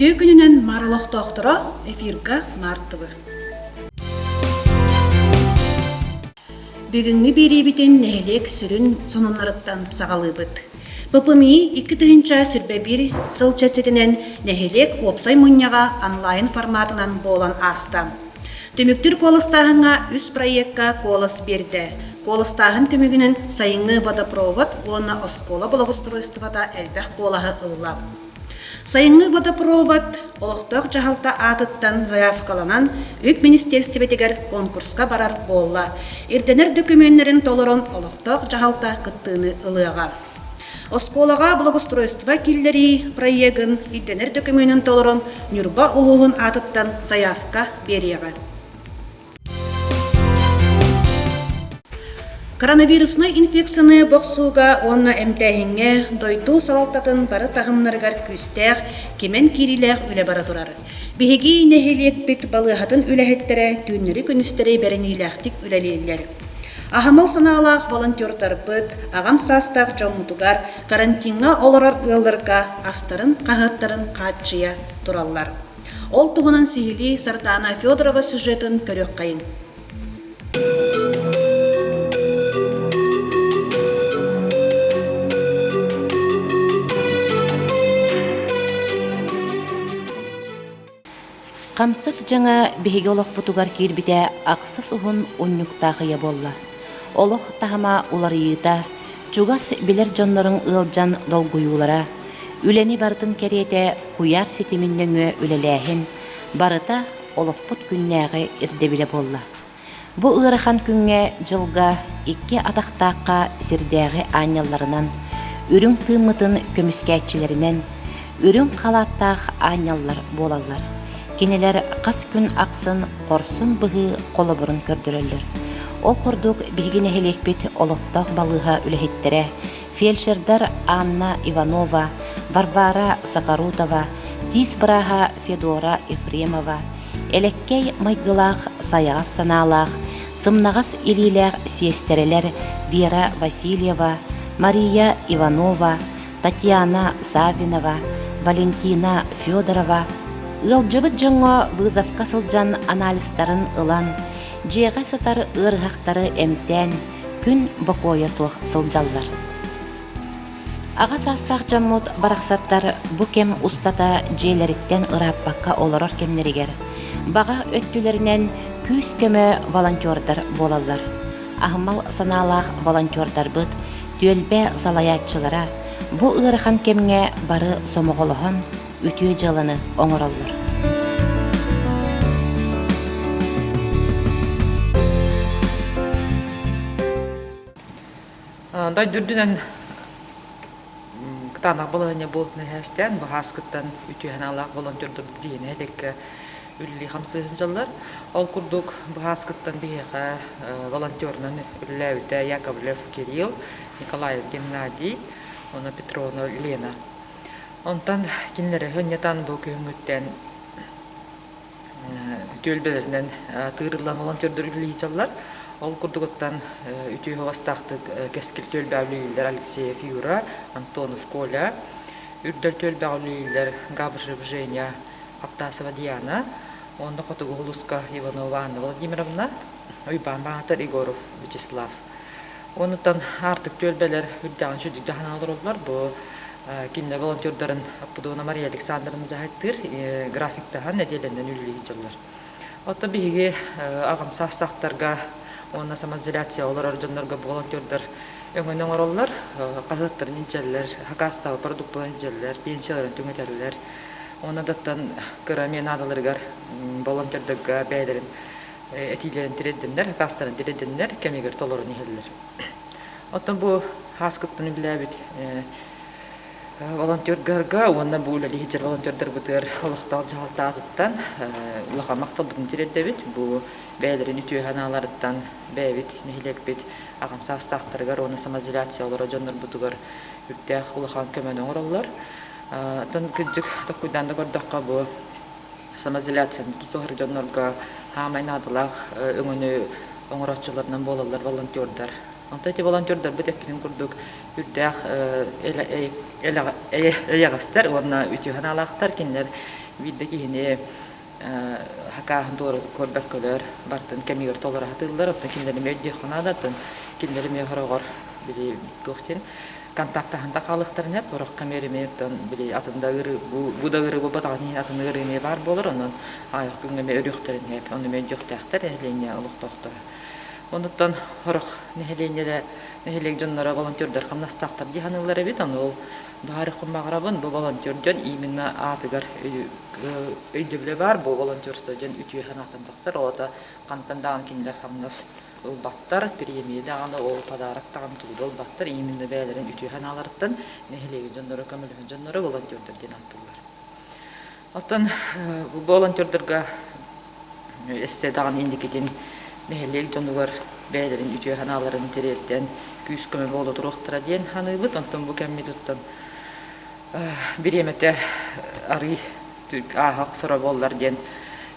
Үтүө күнүнэн Маар олохтоохторо эфирга Маар ТВ. Бүгүҥҥү биэриибитин нэһилиэк сүрүн сонуннарыттан саҕалыыбыт. ППМИ 2021 сыл чэрчитинэн нэһилиэк уопсай мунньаҕа онлайн форматынан буолан ааста. Түмүктүүр куоластааһыҥҥа үс проекка куолас биэрдэ. Куоластааһын түмүгүнэн сайыҥҥы водопровод уонна оскуола благоустройствота элбэх куолаһы ылла. Сайыҥҥы водопровод олохтоох дьаһалта аатыттан заявкаланан Үп министиэристибэтигэр конкурска барар буолла. Ирдэнэр дөкүмүөннэрин толорон олохтоох дьаһалта кыттыыны ылыаҕа. Оскуолаҕа благоустройство киллэрии проегын ирдэнэр дөкүмүөнүн толорон Ньурба улууһун аатыттан заявка биэриэҕэ. Коронавируснай инфекцияны бохсууга уонна эмтээһиҥҥэ дойду салалтатын бары таһымнарыгар күүстээх, кимэн киириилээх үлэ бара турар. Биһиги нэһилиэкпит балыыһатын үлэһиттэрэ түүннэри-күнүстэри бэриниилээхтик үлэлииллэр. Аһымал санаалаах волонтердарбыт аҕам саастаах дьоммутугар карантиҥҥа олорор ыалларга астарын, хаһыаттарын хааччыйа тураллар. Ол туһунан сиһилии Сардаана Федорова сюжетын көрүөххэйиҥ. Хамсык дьаҥа биһиги олохпутугар киирбитэ ахсыс уһун унньуктаах ыйа буолла. Олох таһыма уларыйыыта, чугас билэр дьонноруҥ ыалдьан долгуйуулара, үлэни барытын кэриэтэ куйаар ситимин нөҥүө үлэлээһин барыта олохпут күннээҕи ирдэбилэ буолла. Бу ыарахан күҥҥэ-дьылга икки атахтаахха сирдээҕи аанньалларынан, үрүҥ тыыммытын көмүскээччилэринэн, үрүҥ халааттаах аанньаллар буолаллар. Кинилэр хас күн ахсын хорсун быһыы холобурун көрдөрөллөр. Ол курдук биһиги нэһилиэкпит олохтоох балыыһа үлэһиттэрэ, фельдшердар Анна Иванова, Варвара Сакарутова, тиис бырааһа Федора Ефремова, элэккэй майгылаах, сайаҕас санаалаах, сымнаҕас илиилээх сиэстэрэлэр Вера Васильева, Мария Иванова, Татьяна Саввинова, Валентина Федорова ыалдьыбыт дьоҥҥо вызовка сылдьан анализтарын ылан, дьиэҕэ сытар ыарыһахтары эмтээн, күн бокуойа суох сылдьаллар. Аҕа саастаах дьоммут барахсаттар бу кэм устата дьиэлэриттэн ырааппакка олорор кэмнэригэр баҕа өттүлэринэн күүс-көмө волонтердар буолаллар. Аһымал санаалаах волонтердарбыт, түөлбэ салайааччылара бу ыарахан кэмҥэ бары сомоҕолоһон үтүө дьыаланы оҥороллор. Дойду үрдүнэн кытаанах балаһыанньа буолтун эһээстээн, баһааскыттан үтүө санаалаах волонтердар биһиэнэ элеккэ үлэлии хамсыы сылдьаллар. Ол курдук баһааскыттан биһиэхэ волонтерунан үлэлээбитэ Яковлев Кирилл, Николаев Геннадий уонна Петровна Лена. Онтон кинилэри сынньатан бу күһүҥҥүттэн түөлбэлэринэн тыырыллан волонтердар үлэлии сылдьаллар. Ол курдугуттан үтүө суобастаахтык Кэскил түөлбэҕэ үлэлииллэр Алексеев Юра, Антонов Коля, Үрдэл түөлбэҕэ үлэлииллэр Габышев Женя, Хаптасова Диана уонна Хотугу улууска Иванова Анна Владимировна, Уйбаан Баатыр Егоров Вячеслав. Онуттан аартык түөлбэлэр үрдэҕин сүдүк дьаһанан олороллор. Бу кинилэр волонтердарын Аппудуона Мария Александровна дьаһайтыыр графиктаһан нэдиэлэнэн үлэлии сылдьаллар. Оттон биһиги аҕам саастаахтарга уонна самоизоляция олорор дьоннорго волонтердар өҥөнү оҥороллор, хаһыаттарын илдьэллэр, хакаастааҕы продукталарын илдьэллэр, пенсияларын түҥэтэллэр. Уонна даттан кыра эмиэ наадаларыгар волонтердарга бэйэлэрин этиилэрин тириэрдэннэр, акаастарын тириэрдэннэр кэмигэр толорон иһэллэр. Оттон бу хааскыттан үлэлээбит волонтердарга уонна бу үлэлии сылдьар волонтердарбытыгар олохтоох дьаһалта аатыттан улахан махталбытын тириэрдэбит. Бу бэйэлэрин үтүө санааларыттан бэйэбит нэһилиэкпит аҕам саастаахтарыгар уонна самоизоляция олорор дьоннорбутугар үрдээх улахан көмөнү оҥороллор. Оттон кырдьык токкуйдаан да көрдөххө бу самоизоляцияны тутуһар дьоннорго хаамай наадалаах өҥөнү оҥорооччуларынан буолаллар волонтердар. Онтон ити волонтердарбыт эппитин курдук үрдээх эйэҕэстэр уонна үтүө санаалаахтар. Кинилэр Биирдэ киһини хакааһын туора көрбөккөлөр бартын кэмигэр толоро сатыыллар, оттон кинилэри эмиэ өйдүөххэ наада, оттон кинилэри эмиэ хороҕор били туох диэн контактаһан да хаалыахтарын сөп, сорох кэмигэр эмиэ оттон били атын да ыарыы бу да ыарыы буолбатаҕын иһин атын ыарыы эмиэ баар буолар, онон аҕыйах күҥҥэ эмиэ өрүөхтэрин сөп, ону эмиэ өйдүөхтээхтэр нэһилиэнньэ олохтоохторо. Онуттан сорох нэһилиэнньэлэ нэһилиэк дьонноро волонтердар хамнастаахтар дии саныыллар эбит, ону ол баһаарыахпын баҕарабын, бу волонтер дьон именно аатыгар өйдөбүлэ баар, бу волонтерство дьон үтүө санааттан тахсар, ол аата хантан даҕаны кинилэр хамнас ылбаттар, премия даҕаны, ол подарок даҕаны тугу да ылбаттар, именно бэйэлэрин үтүө санааларыттан нэһилиэгин дьонноро көмөлөһөн дьонноро волонтердар диэн ааттыыллар. Оттон бу волонтердарга өссө даҕаны инникитин нэһилиэк дьонугар бэйэлэрин үтүө санааларын тириэрдэн күүс-көмө буола туруохтара диэн саныыбыт. Онтон бу кэммит оттон бириэмэтэ арыый ааһа охсоро буоллар диэн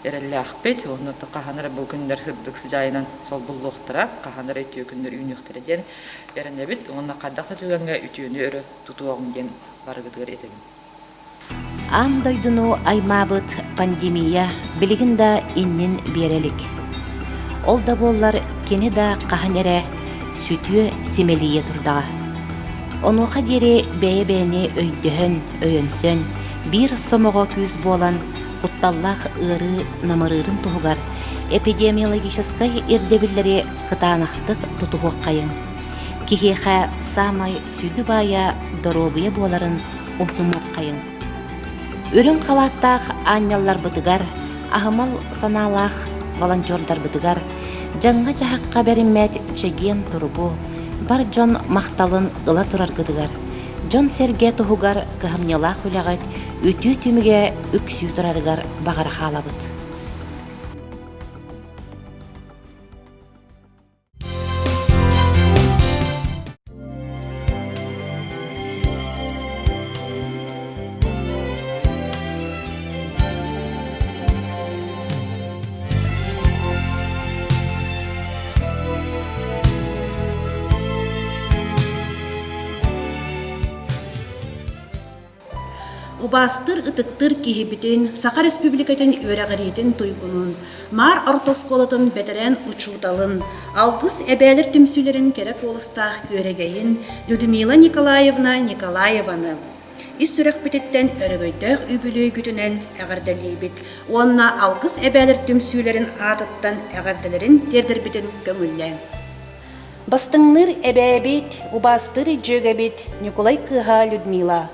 эрэллээхпит. Уонна хаһан эрэ бу күннэр сырдык сыдьаайынан солбуллуохтара, хаһан эрэ үтүө күннэр үүнүөхтэрэ диэн эрэнэбит. Уонна хайдах да түгэҥҥэ үтүөнү өрө тутуоҕум диэн барыгытыгар этэбин. Аан дойдуну аймаабыт пандемия билигин да иннин биэрэ илик. Ол да буоллар кини да хаһан эрэ сүтүө симэлийэ турдаҕа. Онуоха диэри бэйэ-бэйэни өйдөһөн, өйөнсөн, биир сомоҕо күүс буолан, кутталлаах ыарыы намырыырын туһугар эпидемиологическай ирдэбиллэри кытаанахтык тутуһуоххайыҥ. Киһиэхэ саамай сүдү баайа доруобуйа буоларын умнумуоххайыҥ. Үрүҥ халааттаах аанньалларбытыгар, аһымал санаалаах волонтердарбытыгар дьаҥҥа-дьаһахха бэриммэт чэгиэн туругу, бар дьон махталын ыла тураргытыгар, дьон-сэргэ туһугар кыһамньылаах үлэҕит үтүө түмүгэ үксүү турарыгар баҕара хаалабыт. Убаастыыр ытыктыыр киһибитин, Саха Республикатын үөрэҕириитин туйгунун, Маар орто оскуолатын бэтэрээн учууталын, Алгыс эбээлэр түмсүүлэрин кэрэ куоластаах күөрэгэйин Людмила Николаевна Николаеваны ис сүрэхпититтэн өрөгөйдөөх үбүлүөйгүтүнэн эҕэрдэлиибит уонна Алгыс эбээлэр түмсүүлэрин аатыттан эҕэрдэлэрин тиэрдэрбитин көҥүллээҥ. Бастыҥныыр эбээбит, убаастыыр дьүөгэбит Ньукулай кыыһа Людмила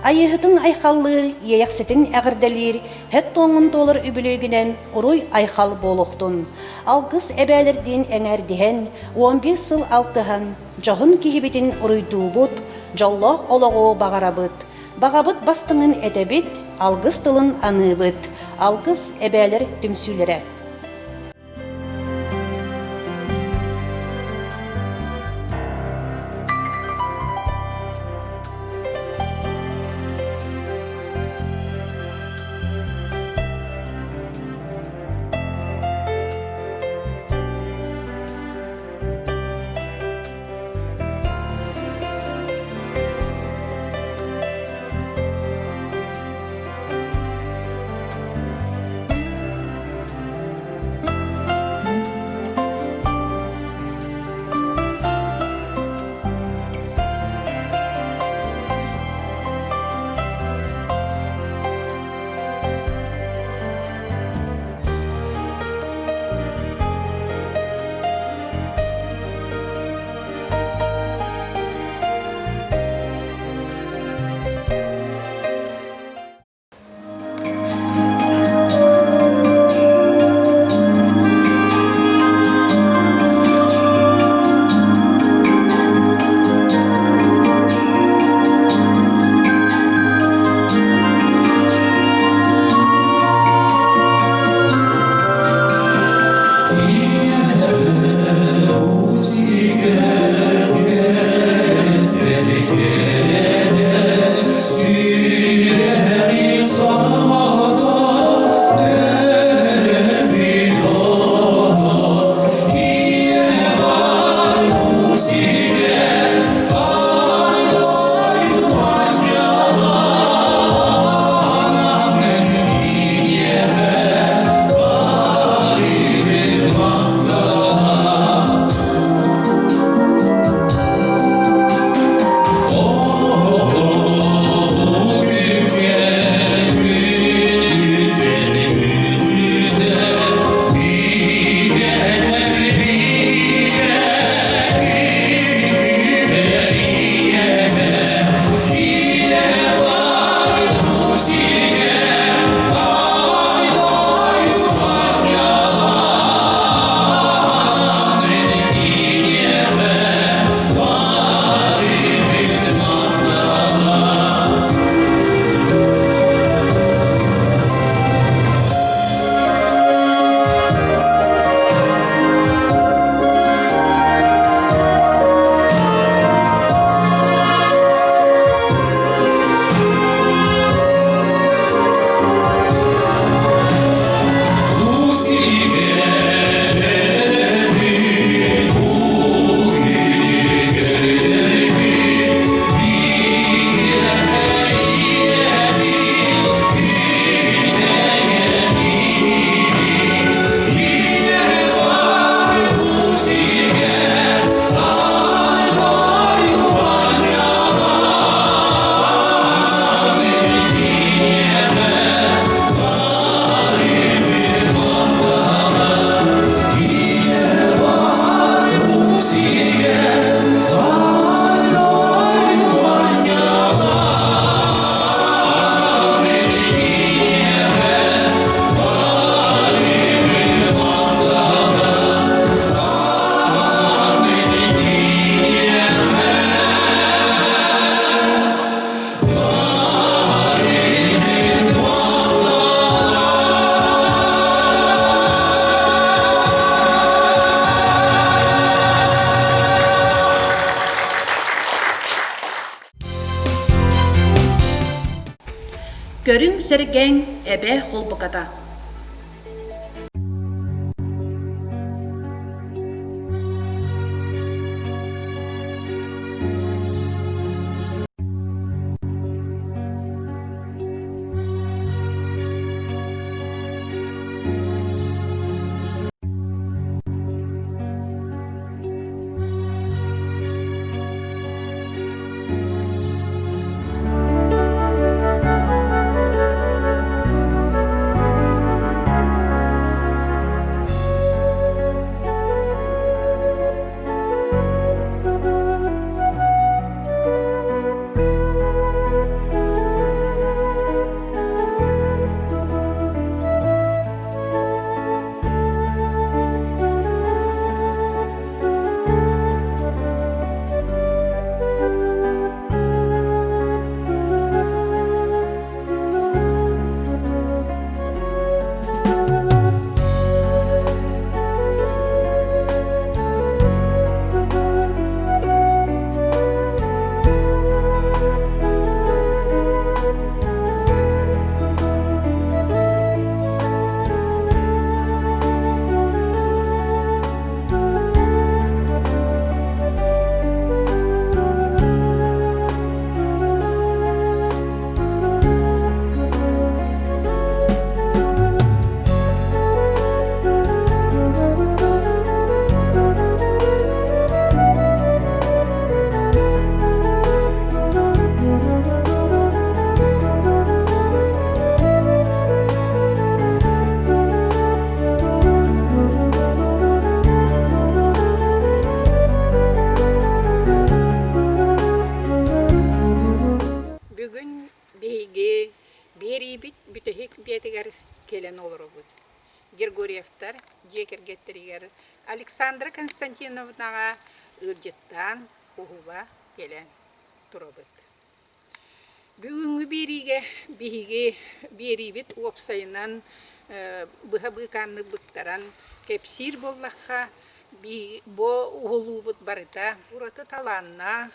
Айыыһытын айхаллыыр, иэйэхситин эҕэрдэлиир, һэт туоҥун туолар үбүлүөйгүнэн уруй-айхал буолуохтун. Алгыс эбээлэрдиин эҥээрдиһэн, 11 сыл алтыһан, дьоһун киһибитин уруйдуубут, дьоллоох олоҕу баҕарабыт. Баҕабыт бастыҥын этэбит, алгыс тылын аныыбыт. Алгыс эбээлэр түмсүүлэрэ. Көрүҥ-сэргэҥ эбэ холбуката. Бүгүн биһиги биэриибит бүтэһик биэтигэр кэлэн олоробут. Григорьевтар дьиэ кэргэттэригэр Александра Константиновнаҕа ыалдьыттаан уһула кэлэн турабыт. Бүгүҥҥү биэриигэ биһиги биэриибит уопсайынан быһа быыкааннык быктаран кэпсиир буоллахха, бу уһулуубут барыта ураты талааннаах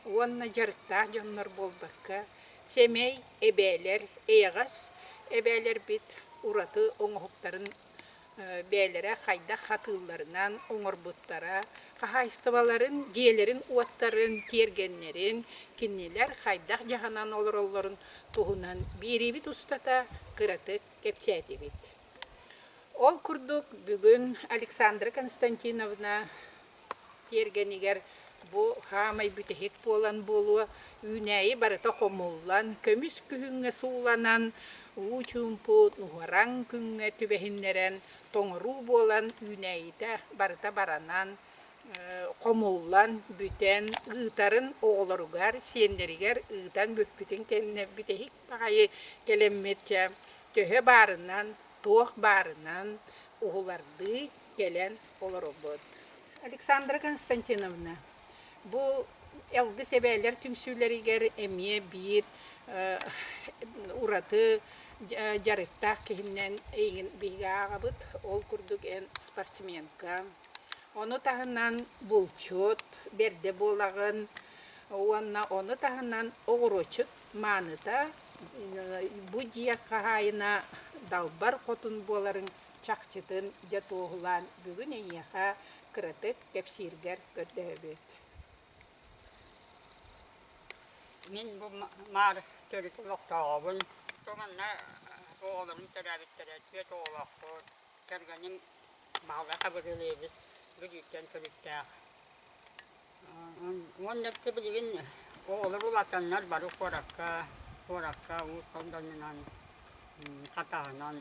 уонна дьарыктаах дьоннор буолбакка, сэмэй эбээлэр, эйэҕэс эбээлэрбит ураты оҥоһуктарын бэйэлэрэ хайдах хатыылларынан оҥорбуттара, хаһаайыстыбаларын, дьиэлэрин-уоттарын, тиэргэннэрин, кинилэр хайдах дьаһанан олороллорун туһунан биэриибит устата кыратык кэпсээтибит. Ол курдук бүгүн Александра Константиновна тиэргэнигэр бу хаамай бүтэһик буолан буолуо, үүнээйи барыта хомуллан, көмүс күһүҥҥэ сууланан, уу чуумпу нуһараҥ күҥҥэ түбэһиннэрэн, тоҥоруу буолан үүнээйитэ барыта баранан, хомуллан бүтэн, ыытарын оҕолоругар, сиэннэригэр ыытан бүппүтүн кэннэ бүтэһик баҕайы кэлэммит чэ төһө баарынан, туох баарынан уһулардыы кэлэн олоробут. Александра Константиновна, бу Элгыс эбээлэр түмсүүлэригэр эмиэ биир ураты дьарыктаах киһинэн эйигин биһиги ааҕабыт. Ол курдук эн спортсменка. Ону таһынан булчут, бэрдэ буолаҕын уонна ону таһынан оҕуруочут мааныта бу дьиэ хаһаайына далбар хотун буоларын чахчытын дьэ туоһулаан бүгүн эйиэхэ кыратык кэпсииргэр көрдөһөбүт. Мин бу Маар төрүт олохтооҕобун. Манна оҕолорум төрөөбүттэрэ, түөрт оҕолоохпут. Кэргэним Баһылай Хабырыылыйабыс Бүлүүттэн төрүттээх. Уонна билигин оҕолор улаатаннар бары куоракка, куоракка Уус Алданынан, Хатаһынан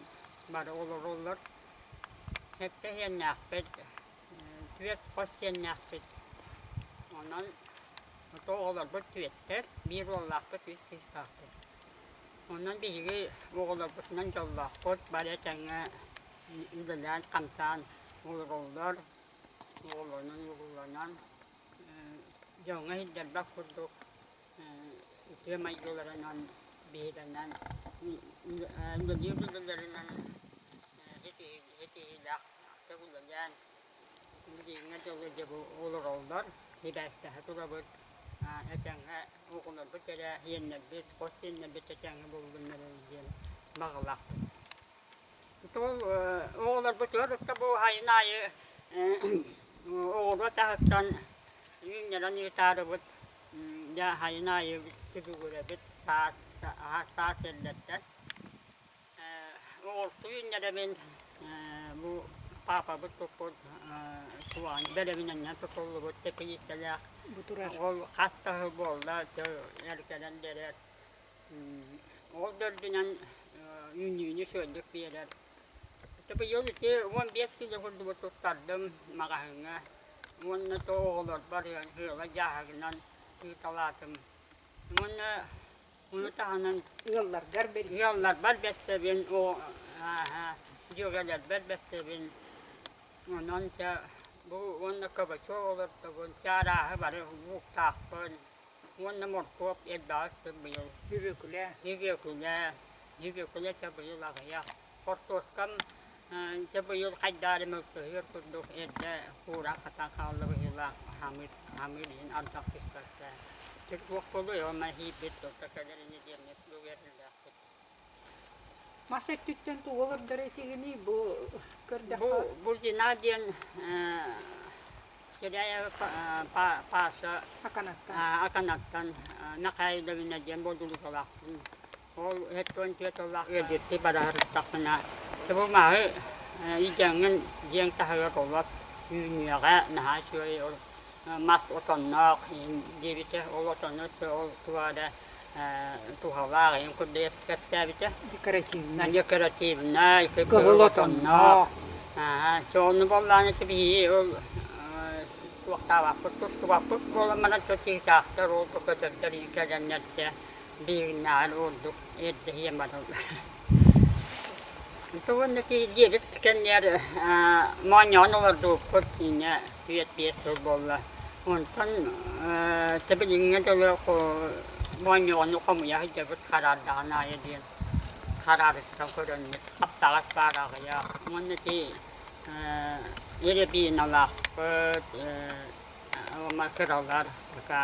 бары олороллор. Сэттэ сиэннээхпит, түөрт хос сиэннээхпит. Онон ото оҕолорбут түөттэр, биир уоллаахпыт, үс кыыстаахпыт. Онон биһиги оҕолорбутунан дьоллоохпут, бары этэҥҥэ үлэлээн-хамсаан олороллор, оҕолонон-урууланан, дьоҥҥо иһиллэрбэт курдук үтүө майгыларынан, биһирэнэн, үлэлиир үлэлэринэн ситиһиилээхтик үлэлээн, билиҥҥэ дылы дьэ бу олороллор, сибээстэһэ турабыт. Этэҥҥэ оҕолорбут эрэ иэннэрбит, хос иэннэрбит этэҥҥэ буоллуннар эрэ диэн баҕалаахпыт. Ол оҕолорбутугар ыкса бу сайын аайы оҕуруот аһыттан үүннэрэн ыытаарыбыт, дьэ сайын аайы түбүгүрэбит, саас саас эрдэттэн. Оҕурсу үүннэрэбин, бу паапабыт туппут бэрэбинэннэн тутуллубут тэпилииссэлээх. Ол хас да сыл буолла, эргэрэн биэрэр. Ол да үрдүнэн үүнүүнү үчүгэйдик биэрэр. Быйыл ити 15 киилэ курдугу туттардым маҕаһыыҥҥа уонна то оҕолорбор ыала дьааһыгынан ыыталаатым. Уонна ону таһынан Ыалларгар бэрис. Ыалларбар бэстэбин, дьүөгэлэрбэр бэстэбин. Онон чэ бу уонна кабачок олордобун, чэ арааһы бары лууктаахпын уонна моркуоп элбэҕи ыстым быйыл. Бүбүөкүлэ. Бүбүөкүлэ, бүбүөкүлэ чэ быйыл аҕыйах. Хортуоскам дьэ быйыл хайдаары мөлтөһүөр курдук эрдэ куура-хата хаалла быһыылаах хамыыр хамыыр иһин ардах түспэккэ. Туох буолуой уонна иһиирбит тута кэлэр ини диэммит үөрүүлээхпит. Мас өттүттэн тугу олордор этигиний бу көрдөххө? Бу Бурдина диэн Чиряева Паша Аканаттан Нахайдовина диэн бодулукалаахпын. Ол 74 сыллаах ыалдьыттыы бара сырыттахпына, бу маһы илдьэҥҥин дьиэҥ таһыгар олор, үүнүөҕэ, наһаа үчүгэй ол мас отонноох диэбитэ. Ол отону ол туох эрэ туһалаах иһин курдук кэпсээбитэ. Декоративнай. Декоративнай, кыһыл отонноох. Ону буоллаҕына ити биһиги ол туохтаабаппыт, туттубаппыт буолан баран чыычаахтар ол көтөрдөр кэлэннэр дьэ биириннээҕэр ордук эрдэһиэн бараллар. Уонна дьиэбит кэннигэр моонньоон олордубуппут инньэ түөрт-биэс сыл буолла. Онтон тэбилиҥҥэ дылы моонньоҕону хомуйа сылдьабыт хараардаҕын аайы диэн хараарыттан көрөммүт хаптаҕас баар аҕыйах. Уонна ити рябиналаахпыт, кыралар пока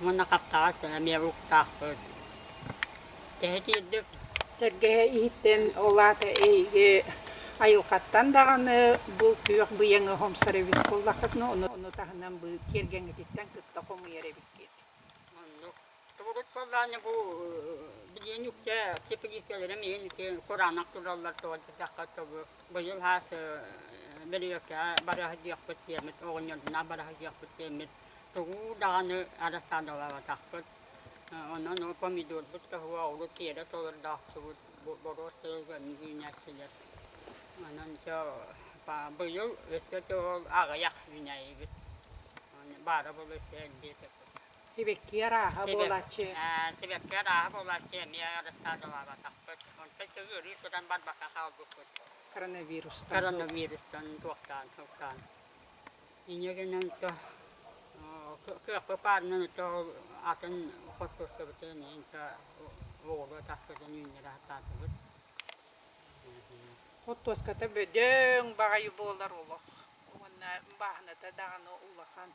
Уонна хаптаҕас эмиэ уктаахпыт. Төһө тиийдик? Тэлгэһэ иһиттэн ол аата эһиги айылҕаттан даҕаны бу күөх быйаҥы хомсор эбит буоллаххытына, ону таһынан бу тиэргэҥҥититтэн кытта хомуйар эбиккит. Оннук. Урут буоллаҕына бу билигин үксэ теплицэлэрим иһин ити кураанах тураллар тоҕо диэтэххэ быйыл хаас бөрүөккэҕэ бара сылдьыахпыт диэммит оҕонньорбунаан бара сылдьыахпыт диэммит Тугу даҕаны арассаадалаабатахпыт. Онон ол помидорбут тоһуга урут тиэрэ толордоохтубут, боруос тылга үүнээччилэр. Онон дьэ быйыл өссө ол аҕыйах үүнээйибит. Баара буолуо өссө элбиэ этэ. Сибэкки арааһа буолааччы. Сибэкки арааһа буолааччы эмиэ арассаадалаабатахпыт. Онтон ыарыы туран барбакка хаалбыппыт. Коронавирустан. Коронавирустан туохтаан, сылтаан. Инньэ гынан то кыахпыт баарынан то атын хортуоскабытын инчэ оҕуруот аспытын үүннэрэ сатаатыбыт. Хортуоската бөдөҥ баҕайы буолар олох уонна бааһыната даҕаны улахан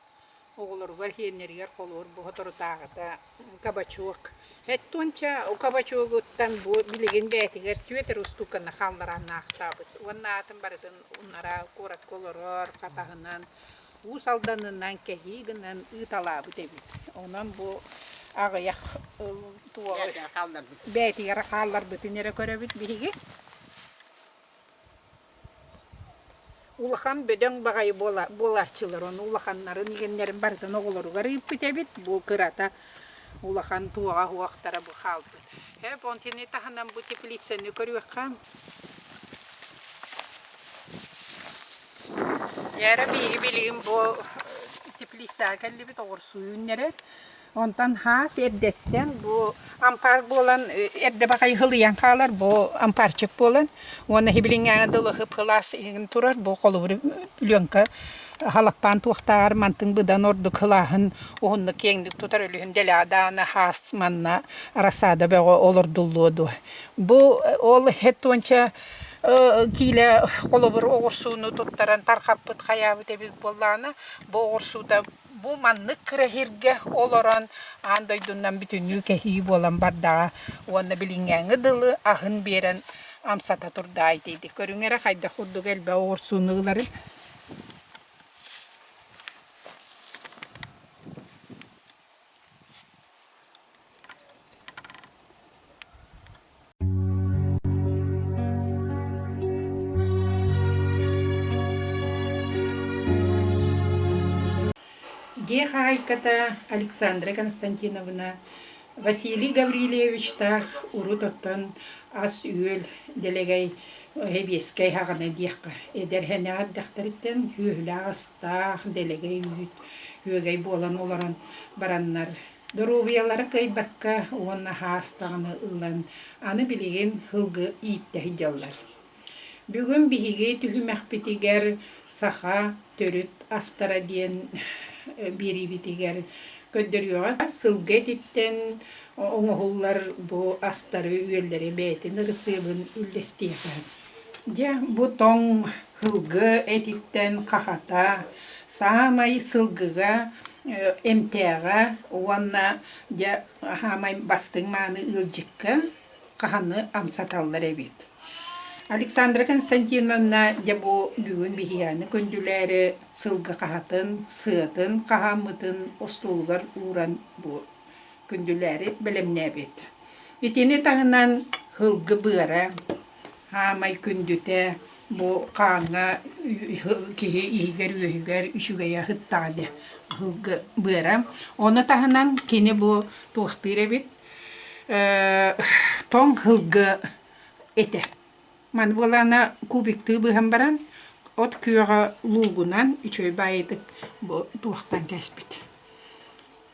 оҕолоругар сиэннэригэр холуур бу соторутааҕыта кабачок Эттуонча кабачогуттан бу билигин бэйэтигэр түөрт эрэ устууканы хаалларан аахтаабыт уонна аатын барытын уннара куоракка олорор хатаһынан Уус Алданынан кэһии гынан ыыталаабыт эбит. Онон бу аҕыйах туоҕу бэйэтигэр хаалларбытын эрэ көрөбүт биһиги. Улахан бөдөҥ баҕайы буолааччылар, ону улаханнарын игиннэрин барытын оҕолоругар ыыппыт эбит, бу кырата улахан туоҕа уохтара бу хаалбыт. Эп онтини таһынан бу теплицаны көрүөххэ. Дьээрэ биһиги билигин бу теплицаҕа кэллибит оҕурсуу үүннэрэр. Онтон хаас эрдэттэн бу ампаар буолан эрдэ баҕайы һылыйан хаалар бу ампаарчык буолан уонна сибилиҥҥээҥи дылы һып-һылаас иһин турар бу холобур пленка халаппаан туохтааҕар мантыҥ быдан ордук һылааһын уһуннук киэҥник тутар өлүһүн дэлэҕэ даҕаны хаас манна рассада бөҕө олордуллуо дуо бу ол һэт уонча. киилэ холобур оҕурсууну туттаран тархаппыт хайаабыт эбит буоллаҕына, бу оҕурсуута бу маннык кыра сиргэ олорон аан дойдунан бүтүннүү кэһии буолан бардаҕа уонна билиҥҥээҥҥи дылы аһын биэрэн амсата турдаҕа итийдик. Көрүҥ эрэ хайдах курдук элбэх оҕурсууну ыларын. Дьиэ хаһаайката Александра Константиновна Василий Гаврильевичтаах урут оттон ас-үөл дэлэгэй эбиэскэй аҕана диэххэ эдэр сэнээх эрдэхтэриттэн үөһүлээх астаах дэлэгэй үүт үөгэй буолан олорон бараннар Доруобуйалара кыайбакка уонна хаас даҕаны ылан, аны билигин сылгы ииттэ сылдьаллар. Бүгүн биһиги түһүмэхпитигэр саха төрүт астара диэн биэриибитигэр көрдөрүөҕэ. Сылгы этиттэн оҥоһуллар бу астары-үөллэри бэйэтин ырысыабын үллэстиэҕэ. Дьэ, бу тоҥ сылгы этиттэн хахата, саамай сылгыга эмтээҕэ уонна дьэ саамай бастыҥ мааны ыалдьыкка хаһаны амсаталлар эбит. Александра Константиновна дьэ бу бүгүн биһиэхэ күндүлээри сылгы хаһатын, сыатын хаһааммытын остуолугар ууран бу күндүлээри бэлэмнээбит. Итини таһынан сылгы быара Хаамай күндүтэ бу хааҥҥа киһи иһигэр-үөһүгэр үчүгэйэ сыттаҕа дии сылгы быара. Ону таһынан кини бу туохтуур эбит тоҥ сылгы этэ. Маны буоллаҕына кубиктыы быһан баран от күөҕэ луугунан үчүгэй баайытык бу туохтан кээспит.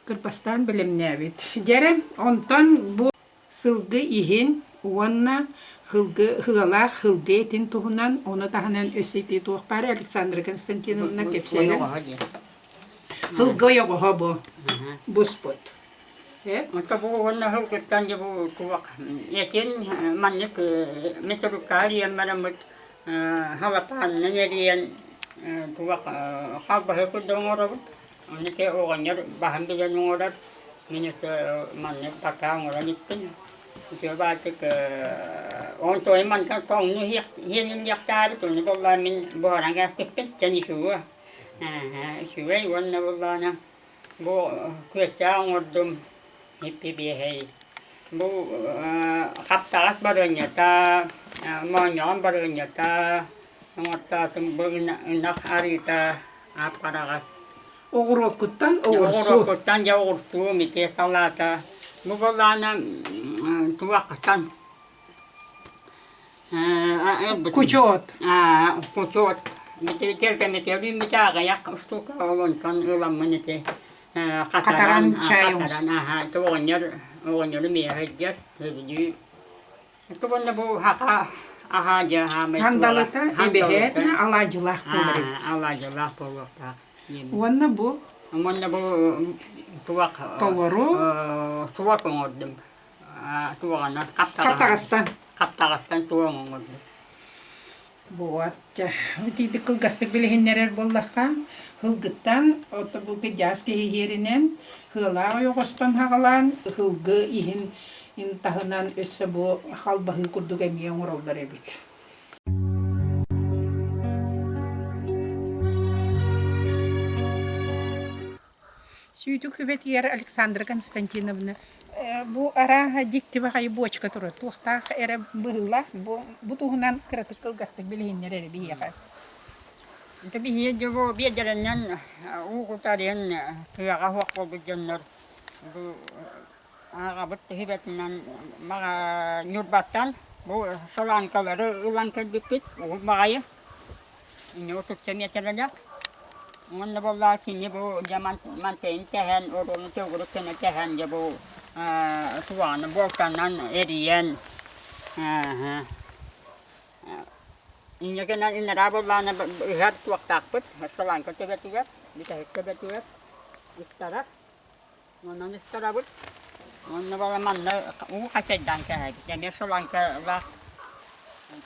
Кырбастаан бэлэмнээбит. Дьэрэ онтон бу Сылгы иһин уонна сылгы сыалаах сылгы этин туһунан, ону таһынан өссө ити туох баар Александра Константиновна кэпсээнэ. Сылгы ойоҕоһо бу буспут. Ото бу уонна сылгыттан дьэ бу туох этин маннык мясорубкаҕа эрийэн бараммыт халапаанынан эрийэн туох халбаһы курдук оҥоробут. Ону ити оҕонньор баһын билэн оҥорор, мин өссө маннык бакаа оҥорон иттим. Үчүгэй баҕайытык онтуойум мантан тоҥну иһиэниллиэхтээбит, ону буоллаҕа мин буһаран кээспиппин, чэ ничего. Үчүгэй уонна буоллаҕына бу күөстээх оҥордум, иппи-биэһэй. Бу хаптаҕас барыанньата, моонньоҕон барыанньата оҥортоотум, бу ынах арыыта Аппараҕас. Оҕуруоккуттан оҕурсу. Оҕуруоккуттан дьэ оҕурсуу, митиэ салаата. Бу буоллаҕына туохтан Кучуот. Кучуот. Митиэ үүммүтэ аҕыйах штука ол онтон ыламмын ити хатаран чай хатаран аха оҕонньор оҕонньору миэхэ илдьэр сөбүлүү Уонна бу хаха аһаа дьэ хаамай Хандалыта эбэһээтинэ алаадьылаах буолар эбит. Алаадьылаах буолуохтаах. Уонна бу Уонна бу туох толору суок оҥордум. Туоҕанан хаптаҕастан. Хаптаҕастан суок оҥордум. Вот. Итийдик кылгастык билиһиннэрэр буоллахха, сылгыттан бу кыдьаас киһи иһиэринэн сыалаах ойоҕостон саҕалаан сылгы иһин таһынан өссө бу халбаһыы курдук эмиэ оҥороллор эбит. Сүүтүк сүбэтигэр Александра Константиновна бу арааһа дьикти баҕайы буочка турар туохтаах эрэ быһыылаах бу бу туһунан кыратык кылгастык билиһиннэр эрэ биһиэхэ. Ити биһиги дьыбы биэдэрэнэн уу кутарыйан тыаҕа суох буолбут дьоннор бу Аҕабыт түһүбэтинэн Ньурбаттан бу солоҥколору ылан кэлбиппит уһун баҕайы инньэ отучча миэтэрэлээх уонна буоллаҕа кини бу дьэ мантайын тэһэн оруолун төгүрүк гына тэһэн дьэ бу туоҕаны буолканан эрийэн инньэ гынан инараа буоллаҕына ыһар туохтаахпыт солоҥко төбөтүгэр бүтэһик төбөтүгэр ыктарар Онон ыстарабыт. Уонна буола манна уу хачайдаан кээһэбит. Эмиэ солоҥколаах.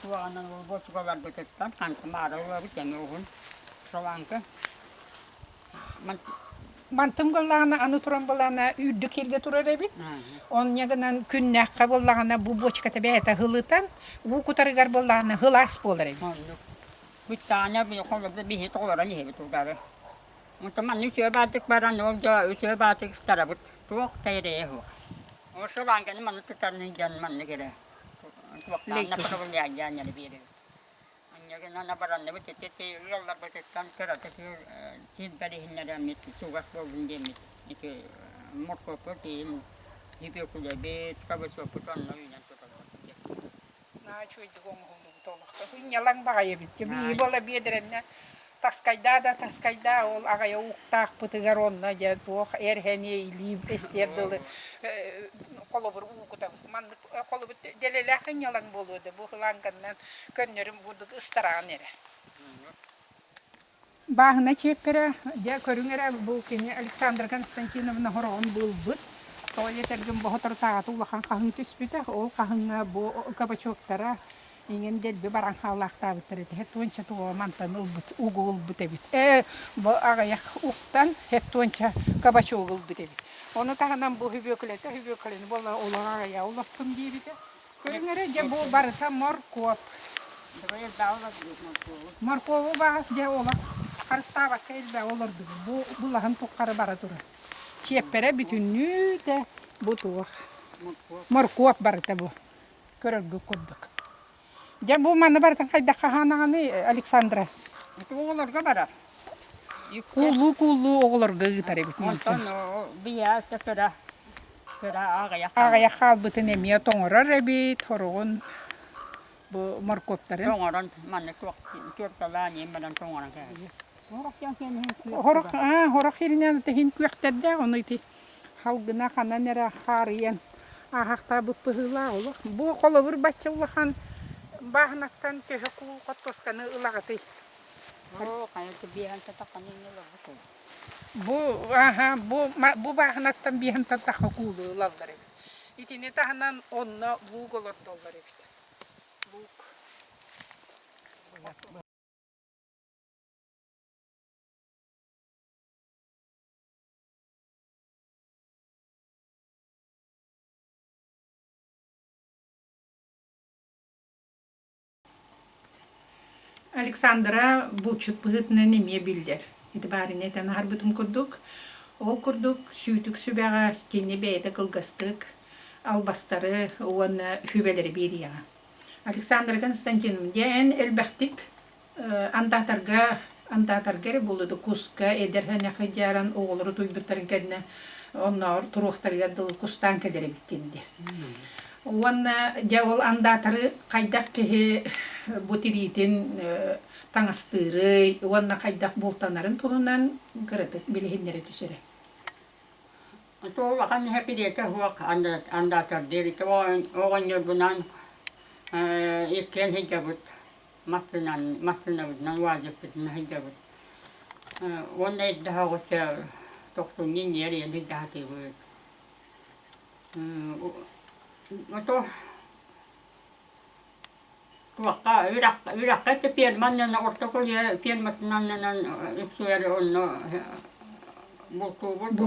Туоҕанан буочукаларбытыттан хантымаары ылабыт эмэ уһун шаланка. Мантым буоллаҕына аны туран буоллаҕына үрдүк сиргэ турар эбит. Онньа гынан күннээххэ буоллаҕына бу буочуката бэйэтэ һылытан уу кутарыгар буоллаҕына һылаас буолар эбит. Оннук. Бүттаҕына биһи толорон иһэбит удары. Онтон манна үчүгэй баардык баран ол дьэ үчүгэй баардык ыстарабыт. Туох да эрэйэ суох. Ол шаланканы манна тутан дьон маннык эрэ. Туохтаанна проблемаан эрэ биэрэбит. Анньагынан абаранныбыт ити ыалларбытыттан кыратык сир бэриһиннэрэммит чугас буоллун диэммит ити моркуоппут иһин сүбүөкүлэбит, кабачокпут онно үүнэн тураллар. Наһаа үчүгэйдик оҥоһуллубут олохто. Ньалаҥ баҕайы эбит. Биһи буола биэдэрэннэ таскайдаа да таскайдаа ол аҕайа уктаахпытыгар онно дьэ туох эр-сэниэ илии эстиэр дылы холобур уу кутабыт. Маннык холобур дэлэлээх ньалаҥ буолуо да бу ылаанганнан көннөрүм бурдук ыстараан эрэ. Бааһына чиэппэрэ, дьэ көрүҥ эрэ, бу кини Александра Константиновна хороҕун булбут. Тоҕо диэтэргин бу соторутааҕыта улахан хаһыҥ түспүтэ. Ол хаһыҥҥа бу кабачоктара иҥин дэлби баран хаалаахтаабыттар этэ. Һэттуонча туоҕа мантан ылбыт, угу ылбыт эбит. Ээ, бу аҕыйах уктан һэттуонча кабачогу ылбыт эбит. Ону таһынан бу сүбүөкүлэтэ сүбүөкүлэни буолла олох аҕыйаҕы олортум диэбитэ. Көрүҥ эрэ, дьэ бу барыта моркуоп. Моркуобу баҕас дьэ олох харыстаабакка элбэҕи олордубут. Бу булаһын туххары бара турар. Чиэппэрэ бүтүннүү бу туох. Моркуоп барыта бу. Көрөргүт курдук. Дьэ бу маны барытын хайдах хаһаанаҕыный, Александра? Оҕолорго барар. Кууллуу-кууллуу оҕолорго ыытар эбит. Онтон биһиэхэ кыра Аҕыйах хаалбытын эмиэ тоҥорор эбит, хороҕун бу моркуоптарын. Тоҥорон манна туорталаан иһэн баран тоҥорон кэбиһэр. Хорох хорох иһинэн иһин күөхтэрдээх, ону ити халгына ханан эрэ хаарыйан ааһахтаабыт быһыылаах олох. Бу холобур бачча улахан бааһынаттан төһө куул хортуосканы ылаҕытый? Бу ааһа бу бу бааһынаттан биэһинтэн тахха куулу ылаллар эбит. Итини таһынан онно луук олордоллор эбит. Луук. Александра булчут быһыытынан эмиэ биллэр. Ити баарына этэн аһарбытым курдук. Ол курдук сүүтүк сүбэҕэ кини бэйэтэ кылгастык албастары уонна сүбэлэри биэриэҕэ. Александра Константиновна, дьэ эн элбэхтик андаатарга андаатарга эрэ буолуо да куска эдэр сэнэхи дьааран оҕолору тууйбуттарын кэннэ оннооҕор туруохтарыгар дылы кустаан кэлэр эбиккин дии. Уонна дьэ ол андаатары хайдах киһи бу тириитин таҥастыырый уонна хайдах бултанарын туһунан кыратык билиһиннэрэ түсэрэ. Улахан эһэпириэтэ суох андаатардыыр ити оҕонньорбунаан иккиэн сылдьабыт массыынан массыынабытынан уазикпытынан сылдьабыт уонна эрдэ соҕус тохсунньу иннигэр ийэн сылдьа сатыыбыт Ото туохха үрэххэ ити ферма аннынан орто көлүйэ ферматын аннынан үксүгэр онно бултуубут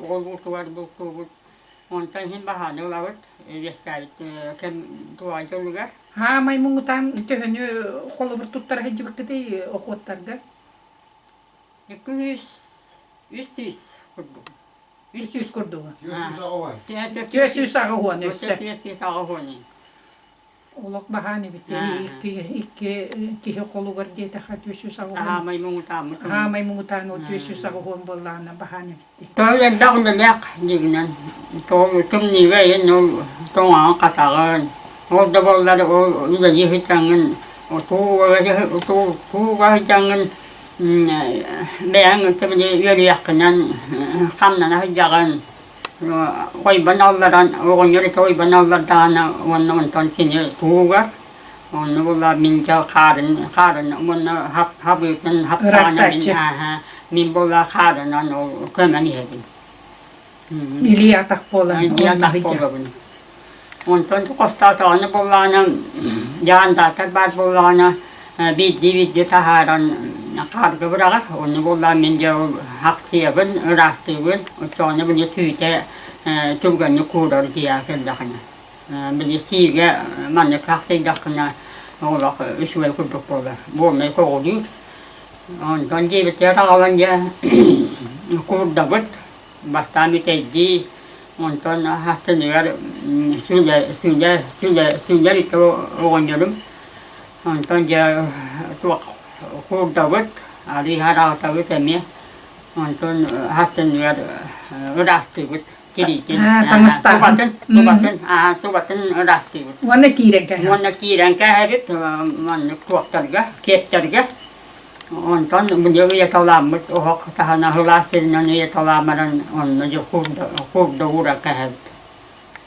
ол бултугар бултуубут онтон иһин баһааны ылабыт үөскээбит кэм туһа дьолугар Хаамай муҥутаан төһөнү холобур туттара сылдьыбыккытый охоттарга? 200 300 курдук 300 курдуга. 480 өссө. 480 Олох баһаан эбит. Икки, икки киһи холугар диэтэхэ 480. Хаамай муҥутааммыт. Хаамай муҥутаан ол 480 буоллаҕына баһаан эбит. Тоҕо элбэх үлэлээх дьиҥинэн. Тоҕо тымныыга иһин ол тоҥоҕун хатаҕын. Ол да буоллар ол үлэлии сылдьаҥҥын тууга сылдьаҥҥын бэйэҥ били үөрүйэххинэн хамнана сылдьаҕын ойбон алларан оҕонньор ити ойбон аллардаҕына уонна онтон кини туугар онно була мин дьэ хаарын хаарын уонна хабыытын хаптаҕына мин мин була хаарынан ол көмөн иһэбин Илии атах буолан илии атах буолабын онтон хостоотоҕуна буоллаҕына. Дьаандаатар баар буоллаҕына биирдии-биирдии таһааран хаарга быраҕар. Онно буоллаҕа мин дьэ ол хахсыйабын, ыраастыыбын. Оччоҕуна били түүтэ түргэнник куурар дии кэллэҕинэ. Били сиигэ маннык хахсыйдаххына олох үчүгэй курдук буолар. Буолмай көҕүлүүр. Онтон диэбитигэр аҕалан дьэ куурдабыт. Бастаан бүтэйдии, онтон аттыныгар сүлэ сүлэ сүлэ сүлэр икки оҕонньорум. Онтон дьэ туох куурдабыт, арыы хараҕатабыт эмиэ. Онтон аттыныгар ыраастыыбыт тириитин. Таҥастааһын. Субатын, субатын, субатын ыраастыыбыт. Уонна киирэн кээһэбит. Уонна киирэн кээһэбит маннык туохтарга, киэптэргэ. Онтон били ыйаталааммыт оһох таһына сылаас сиринэн ыйаталаан баран онно дьэ куурда уура кэһэбит.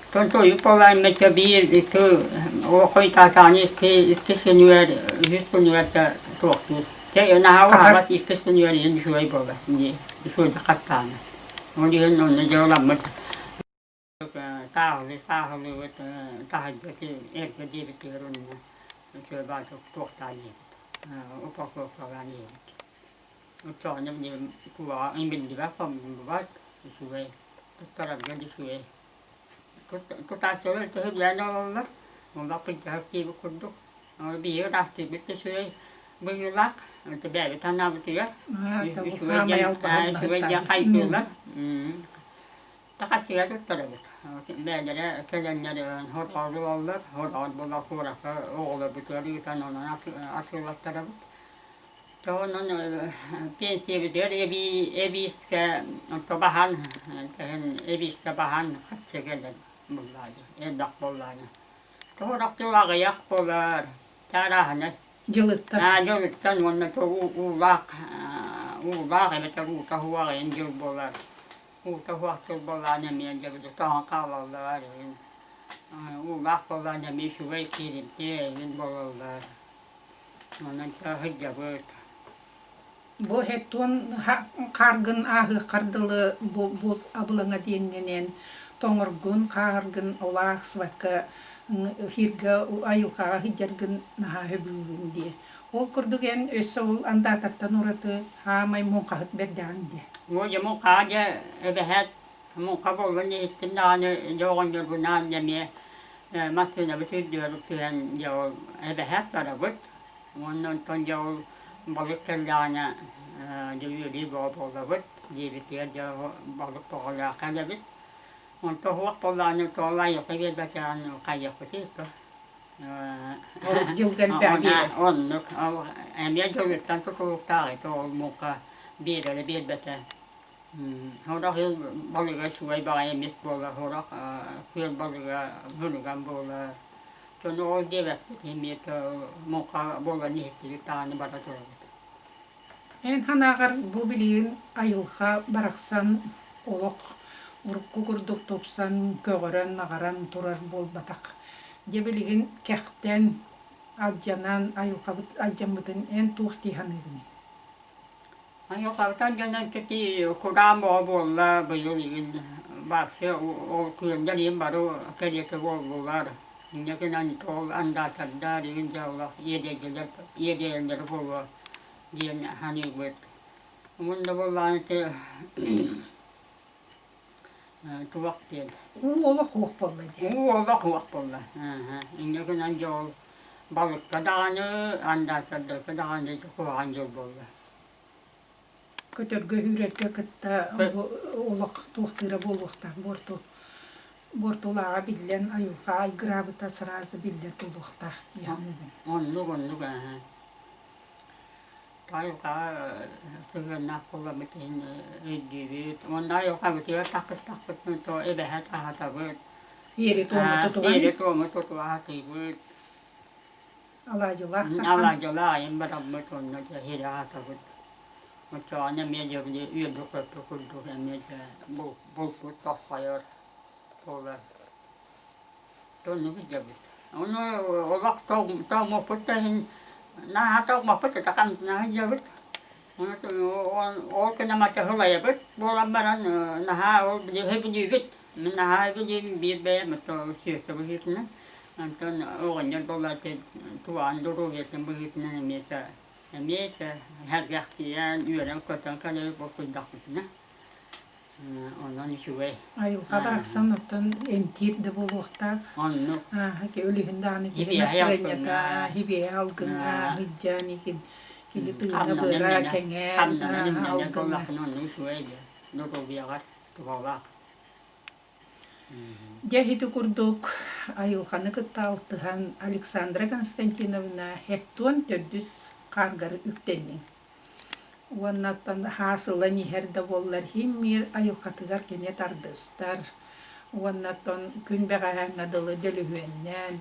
Оттон тойук буолааймычча биир икки хойутаатаҕына икки иккис күнүгэр үһүс күнүгэр да туохтуур. Чэ наһаа уһаабат иккис күнүгэр иһин үчүгэй буолар дии үчүгэйдик хаттаана. Ол иһин онно дьэ ыламмыт Сааһылыы сааһылыыбыт таһырдьа эргэ диэбитигэр онно үчүгэй баҕайытык туохтаан иһэбит, упаковкалаан иһэбит. Оччоҕуна билигин кубаҕа биллибэт, хомуллубат, үчүгэй, туттарарга да үчүгэй. Тутааччылар төһө олороллор, олох кырдьаҕас диэбит курдук. Биһиги ыраастыырбыт да үчүгэй быһыылаах, бэйэбит санаабытыгар үчүгэй диэн үчүгэй диэн хайгыыллар. Хаччыга туттарабыт. Бэйэлэрэ кэлэннэр хорҕор булаллар, хорҕор була куоракка оҕолорбутугар ыытан онон атыылаттарабыт. Онон пенсиябытыгар эбии эбиискэ баһан, эбиискэ баһан хаччы кэлэр буоллаҕа элбэх буоллаҕына. Туорахтыы аҕыйах буолар, чарааһынай. Дьылыттан. Дьылыттан уонна уулаах уулаах эбэтэр уута суох эҥин дьыл буолар. Уута суох дьыл буоллаҕына эмиэ дьэ тоһон хаалаллар эҥин. Уулаах буоллаҕына эмиэ үчүгэй кииримтиэ эҥин буолаллар. Онон сылдьабыт. Бу һэттуон хааргын ааһыаххар дылы бу булт абылаҥа диэҥҥинэн тоҥоргун, хааргын олаахсыбакка иһиргэ айылҕаҕа сылдьаргын наһаа сөбүлүүгүн дии. Ол курдук эн өссө ол андаатартан ураты хаамай муҥхаһыт бэрдэҕиҥ дии. Дьэ муҥхаҕа дьэ эбэһээт муҥха буоллун иһиттим даҕаны дьэ оҕонньорбунаан эмиэ массыынабыт үрдүгэр түһэн дьэ ол эбэһээт барабыт. Уонна онтон дьэ ол балык кэллэҕинэ дьэ үөрүү бөҕө буолабыт диэбитигэр дьэ балык бөҕөлөөх кэлэбит. Онто суох буоллаҕына тоҕо айылҕа биэрбэтэҕин хайыахпытый то. Дьылга элбэҕи биэрэр. Оннук ол эмиэ дьылыттан тутулуктаах ити ол муҥха биэрэрэ биэрбэтэ. Сорох ил балыга үчүгэй баҕайы эмис буолар, сорох күөл балыга хөлүгэн буолар. Дьону ол диэбэппит, эмиэ муҥха буолан иһиттибит даҕаны бара турабыт. Эн санааҕар бу билигин айылҕа барахсан олох урукку курдук тупсан, көҕөрөн-наҕаран турар буолбатах. Дьэ билигин кэхтэн, алдьанан, айылҕабыт алдьаммытын эн туох дии саныыгыный? Айылҕабытан дьонон ити кураан бөҕө буолла быйыл игин вообще ол күөллэр иһин бары кэриэтэ буоллулар. Инньэ гынан ол андаатардар игин дьэ олох иэдэйдилэр иэдэйэллэрэ буолуо диэн саныыбыт. Уонна буоллаҕына ити туох диэн Уу олох уох буолла дии. Уу олох уох буолла. Инньэ гынан дьэ ол балыкка даҕаны, андаатардарга даҕаны куһаҕан дьыл буолла. Көтөргө үүрэргэ кытта бу олох туохтыыра буолуохтаах буорту буортулааҕа биллэн айылҕа айгыраабыта сразу биллэр буолуохтаах дии саныыбын. Оннук оннук ээ. Айылҕаҕа сыһыаннаах буоламмыт иһин өйдүүбүт. Уонна айылҕабытыгар таххыстахпытына то эбэһээт аһатабыт. Сиэри-туому тутуһан. Сиэри-туому тутуһа сатыыбыт. Алаадьылаах тахсан. Алаадьылаах айан бараммыт уонна дьэ сири аһатабыт. Оччоҕуна эмиэ дьэ били үөрбүт-көппүт курдук эмиэ дьэ булпут тосхойор буолар. Оннук илдьэбит. Ону олох тоҥмуппут да иһин наһаа тоҥмоппут это наһаа илдьэбит. Ол гына матыһылайабыт буолан баран наһаа ол билиһи билиибит. Мин наһаа билиибин биир бэйэм сүөсэ быһыытынан. Онтон оҕонньор буолааччы туһаан доруобуйатын быһыытынан эмиэ эмиэ сэргэхсийэн, үөрэн-көтөн кэлэбит булкуйдахпытына онон үчүгэй. Айылҕа барахсан оттон эмтиир да буолуохтаах. Оннук. Өлүһүн даҕаны киһи настырыанньата, хибиэ алгыҥа, сылдьан игин киһи тыына быара кэҥээн Хамнанан имнэнэн алгыҥа. буоллаххына оннук үчүгэй дии доруобуйаҕар туһалаах. Дьэ ити курдук айылҕаны кытта алтыһан Александра Константиновна һэттуон төрдүс хааргар үктэнниҥ. Уонна оттон хаас ылан иһэр да буоллар иһин-миир айылҕатыгар кини тардыстар. Уонна оттон күн бэҕэһээҥҥэ дылы дөлүһүөннээн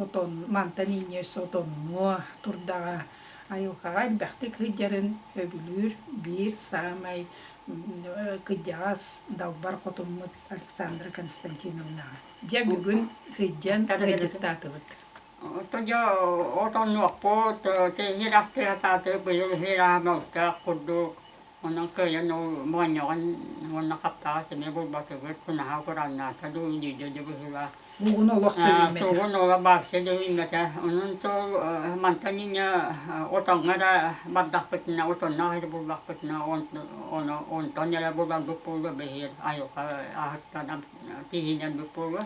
отон мантан инньэ өссө отоннуо турдаҕа. Айылҕаҕа элбэхтик сылдьарын сөбүлүүр биир саамай кырдьаҕас далбар хотуммут Александра Константиновнаҕа. Дьэ бүгүн сылдьан ыалдьыттаатыбыт. Дьэ отоннуохпут, сир астыратааты быйыл сир аһа мөлтөх курдук, онон кыайан ол моонньоҕон уонна хаптаҕас эмиэ булбатыбыт, кунаһа курааннаата дуу, илиидэ да быһыылаах. Тугун олох да үүммэтэ. Тугун олох вообще да үүммэтэ. Онон сол мантан инньэ отоҥҥо эрэ бардахпытына, отонноох эрэ буллахпытына, онтон эрэ буларбыт буолуо бэһиэр айылҕа аһыттан тииһинэрбит буолуо.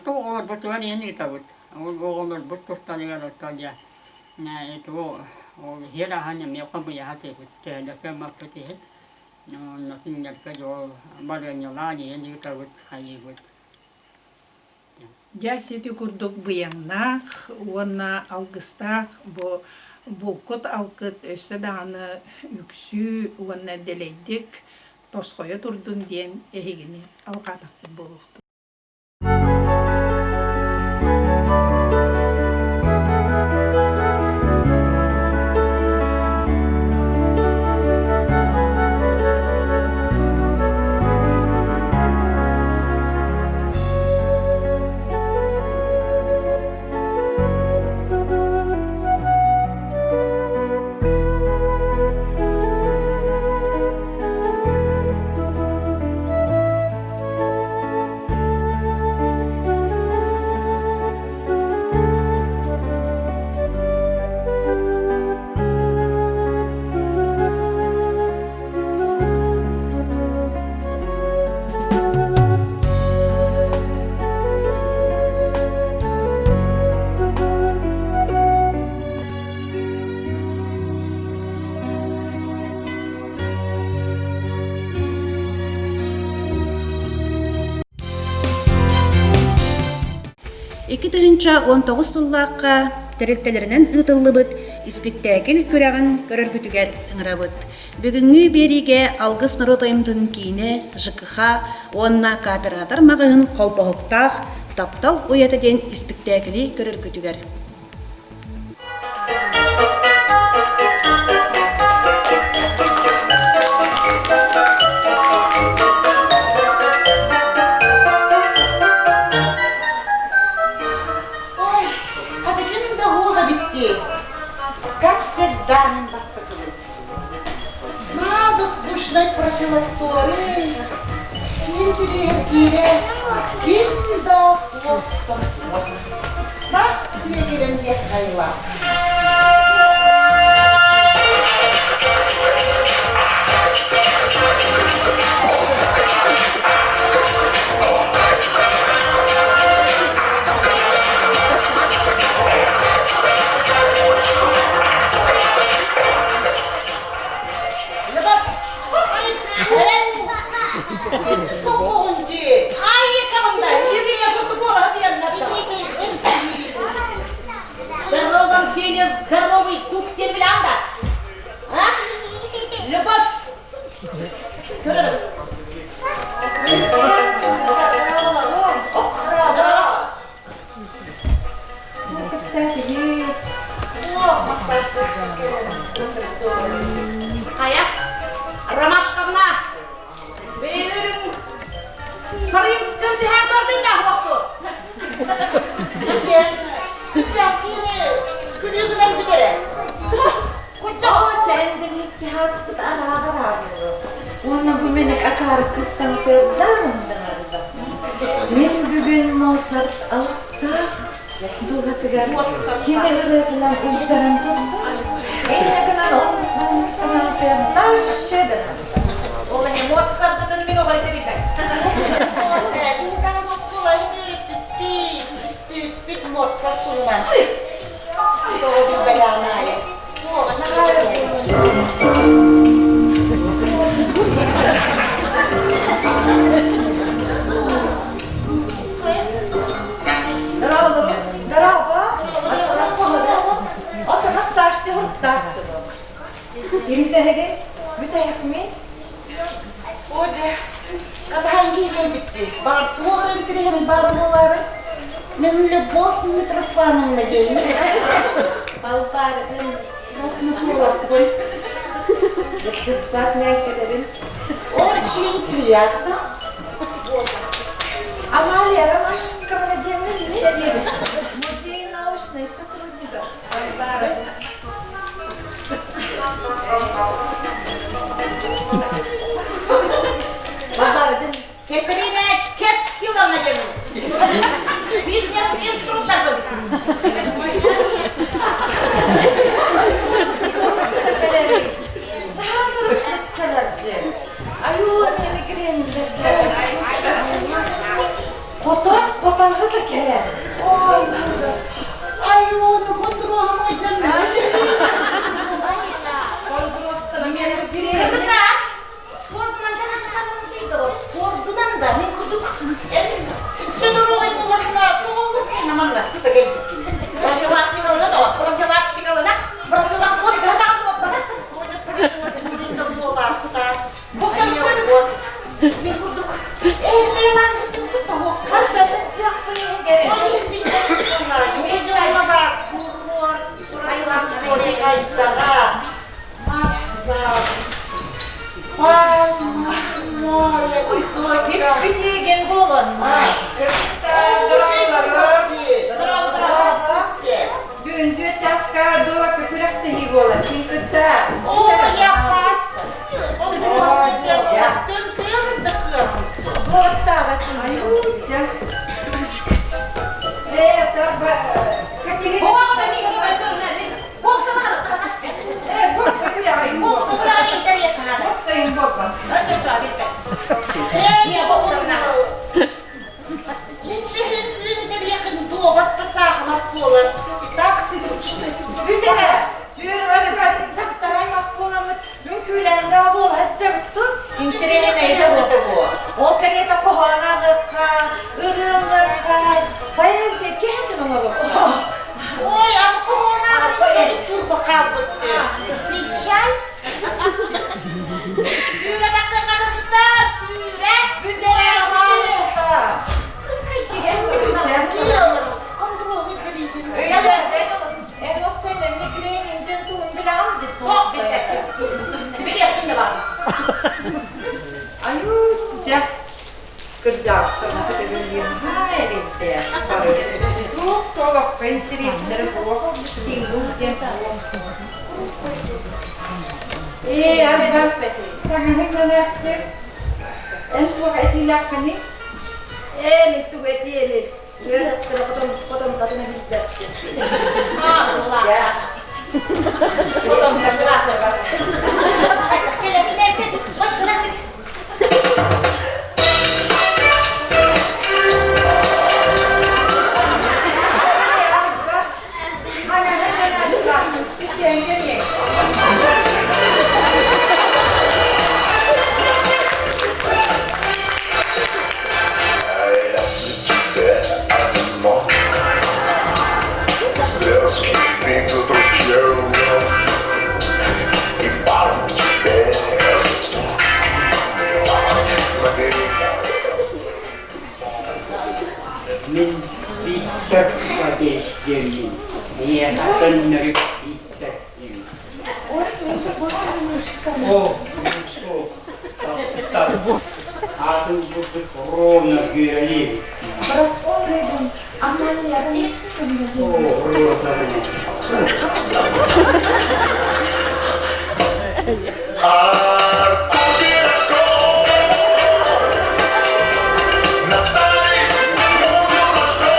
Туох оҕолорбутугар иһин ыытабыт. Ол оҕолорбут тустарыгар оттон дьэ ол иһэр аһан эмиэ хомуйаһа тиэпит төһө кыаммаппыт иһин. Онно кинилэргэ дьол барыанньалаан иһин ыытабыт хайыыбыт. Дьэ сити курдук быйаҥнаах уонна алгыстаах бу булкут алгыт өссө даҕаны үксүү уонна дэлэйдик тосхойо турдун диэн эһигини алҕаатахпыт буолуохтун. 2019 сыллаахха тэрилтэлэринэн ыытыллыбыт испиктээкил күрэҕин көрөргүтүгэр ыҥырабыт. Бүгүҥҥү биэриигэ Алгыс норуот айымньытын киинэ ЖКХ уонна Кооператор маҕаһыын холбоһуктаах «Таптал уйата» диэн испиктээкили көрөргүтүгэр. Ой, хата ким да уоҕа битти. Как всегда мин бастакыбын. Надо скучной профилакторий. Ким кириэр киирэ, ким да туох да суох. Так сиэгирэн диэх айылаах. Здоровом теле здоровый дух диэн билэҕин да? А? Любовь! Көрөрүм. Хайа, Ромашковна, бэйэлэрин Крымскын түһээн көрдүн да уохту. Күлүү гынан бүтэрэ. Чэндиҥикки хаспыт арааҕар ааҕыҥы. Уонна бу мин акаары кыстан тыаллаах Мин бүгүн Моцарт алыптаах чэ. ырыатыгар кини ырыатынан уйдаран турда. Инньэ гынан оннук маннык санаатыгар дальше гынабыта. Ол иһин Моцартытын мин оҕо билбэт. Биһиги оскуоланы үөрэппиппит, истибиппит Моцарт туһунан. Тоҕо билбэтэҕин аайы. Дорообо. Отоно Сашти хуттаахчылык. Ким тэһиги? Бүтэһикми? О дьэ, хатаһан киирбитти. Баар туох эрэ битириһин баар буолаары. Мен Любовь Митрофановна диэммин. Балбаарытын Косметологпын. Дьыссаат ньээккэтэбин. Очень приятно. Амалия Ромашковна диэммин Музей научный сотрудника. Балбаарытын. Балбаарытын. Катерина Кескиловна диэммин. Фитнес-инструкторбын. Хотон хотонго да кэлэр. Ой, ужас. Ай, ону хондуруоһум Спордунан спордунан да мин курдук сөдоруой буоларына тоҕо манна сыта кэлбиккин. Профилактикалана да профилактикалана профилактика Мин курдук Бүтүген болон. Бүгүн часка дуобакка күрэхтэһии буолар. Ким кытта? Айууча. Ээ, таба. Категория. Ээ, бокса күрэҕэ. Бокса им бокса. Бүтэ, түүр дьахтараймах буоламмыт үҥкүүлээн буол хатчабытту интэриэһинэйдэ буо. Ол кэриэтэ хоһоонаныхха, ырыалыахха, поэзия киһитин оҥоруохха. Ой, а турба хаалбытчы. Печаль. Сүүрэ такка сүүрэ. Бүтэрэ хаалыта. Эн осойна мигрень туһун билэҕин ди Соқ билбэт. Билиэхпин да бар. Айууча. Кырдьаҕастар көтөбүллүөн бары. Туох толокко интэриэстэрэ суох, тиҥҥул диэн суох. Ээ, арба, саҥаһыҥнанааччы. Эн туох этиилээххиний? Ээ, мин тугу этиэмий? Ыарахтара хотон хотон татына билбэппин. Хотон татына. Арба, ханаһыҥнанааччылаах үсүөҥҥэ Если тебе одиноко, Слезки бегут ручьем, И парк тебе жестокий, На берегах Мин Виктор Фадеевич диэммин. Эйиэхэ көннөрү Виктор диэн. О, о, таптал. Аатын курдук ровно бүөлүү. О, ровно. Артур Пирожков На старый дурачков.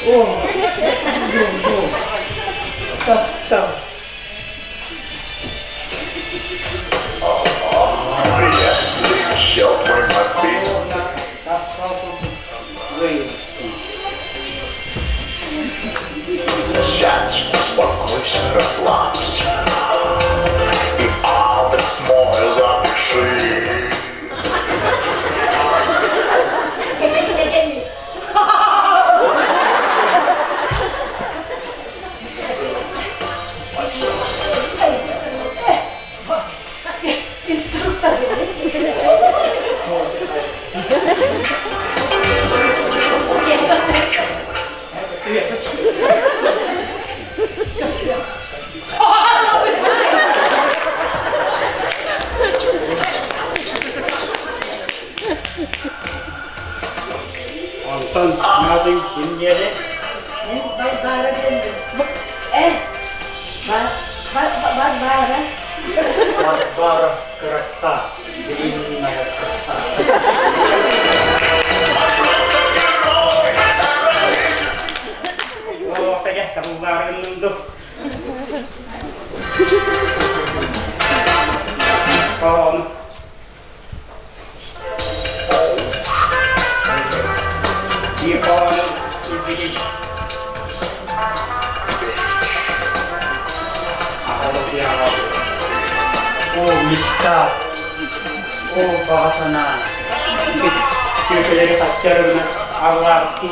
О, Таптал. Если еще твой мобильный Таптал курдук Сядь, успокойся, расслабься И адрес мой запиши. Онтон наадый ким диэри? Бара. Барбара краса, длинная коса. О, тэгэ табыллаарынным ду. Хоон. Икон избегит. О, мечта! О, баҕа санаа! Сүөкэлэри хаччарына аллаартыы.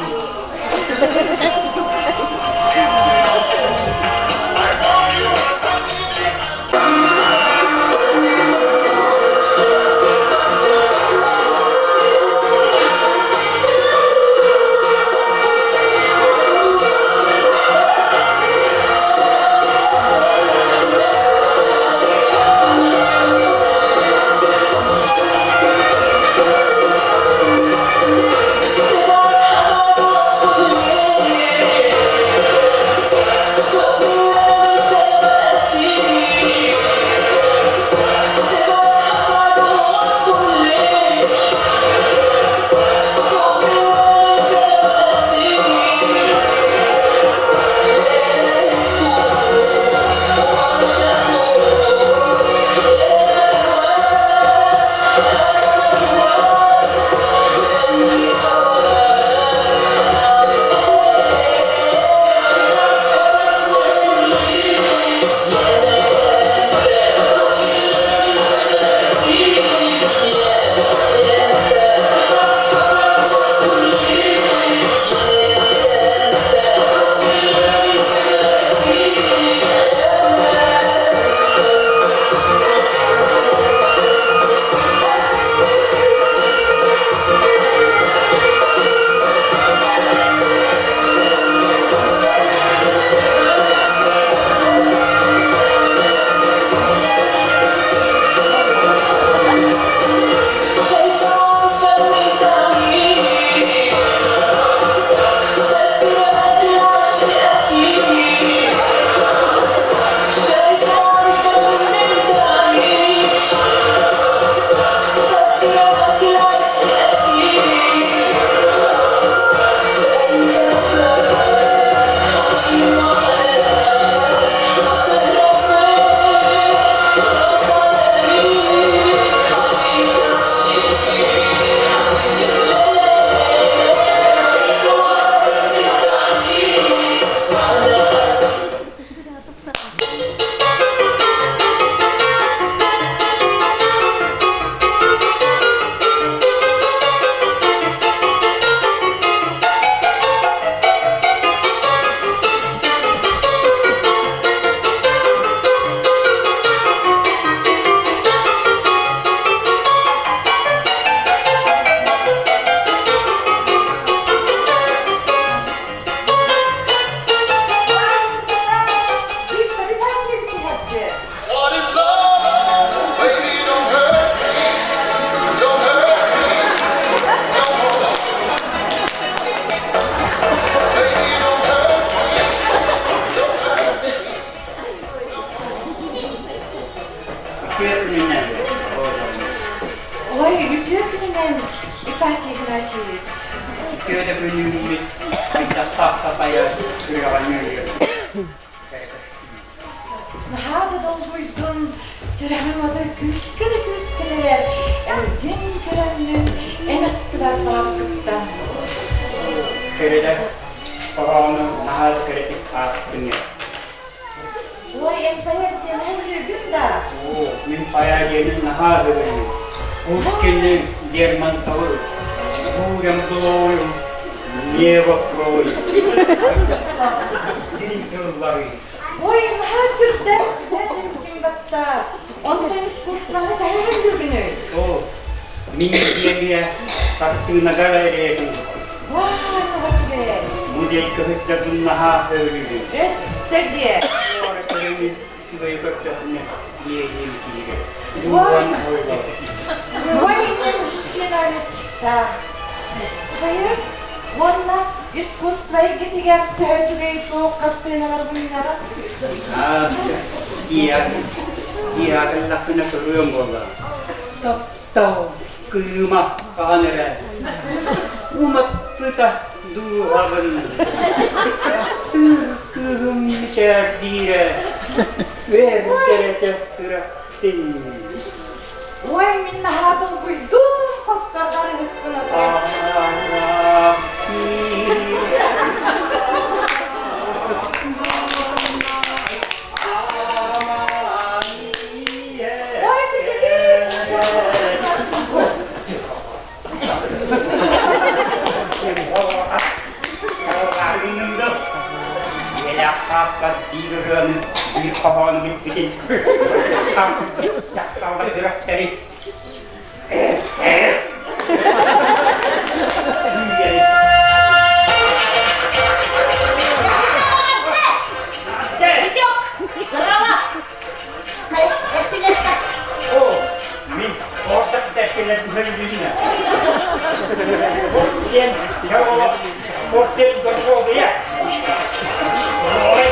Ипатий Игнатьевич. Үтүө да күнүүммүт хайдахтаах сатайа сүрэҕин үөрүө. Наһаа да долгуйдум, сүрэҕим отой күүскэ да күүскэ тэбэр, эргин көрөммүн эн аттыбар бааргыттан. Кэрэлэр хоһоону наһаа да кэрэтик аахтыҥ ээ. Ой, эн поэзияны өлүүгүн да? Оо, мин поэзияны наһаа сөбүлүүбүн. Пушкины, Лермонтовы, Бурям былою, небо крою. Дирин тыллары. Ой, наһаа сүрдээх дьиҥкин батта. Онтон искусствоны төһө өлүүгүнүй? Оо, мин диэмиэ хартыынагар эрээтин. Ваа, тоҕо үчүгэй. Музейга сылдьарбын наһаа сөбүлүүбүн. Өссө диэ. Үчүгэйи көрдөхүнэ иэйиим киирэр. Ой, ой, мужчина мечта. Хайа, уонна искусство эйгэтигэр төһө үчүгэй туох хартыыналар мунньара? Диагнахпына көрүөм буолла. Таптал кыыма хаһан эрэ умаппыта дууһабын кыыһым мичээрдиирэ үөрдэрэтэ сүрэхпин. Ой, мин наһаа долгуйдум, хостор барыһыкпын отой. Ой, Биир ырыаны, биир хоһоону билбитин дьахталлар сүрэхтэри О, мин ортак тәшкелер түһәрүбүнэ. Диэн Ортен доргуобуйа. Ой,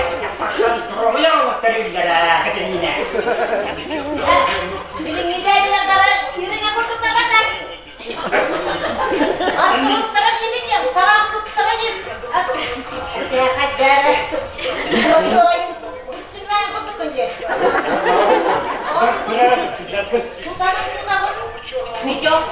доргуйа оттарыыллара кэтиннэ. Билиҥҥитэ бары ирина курдуктабата. Аттара сибинен, тараскыстара дин. Хайдара. Витек.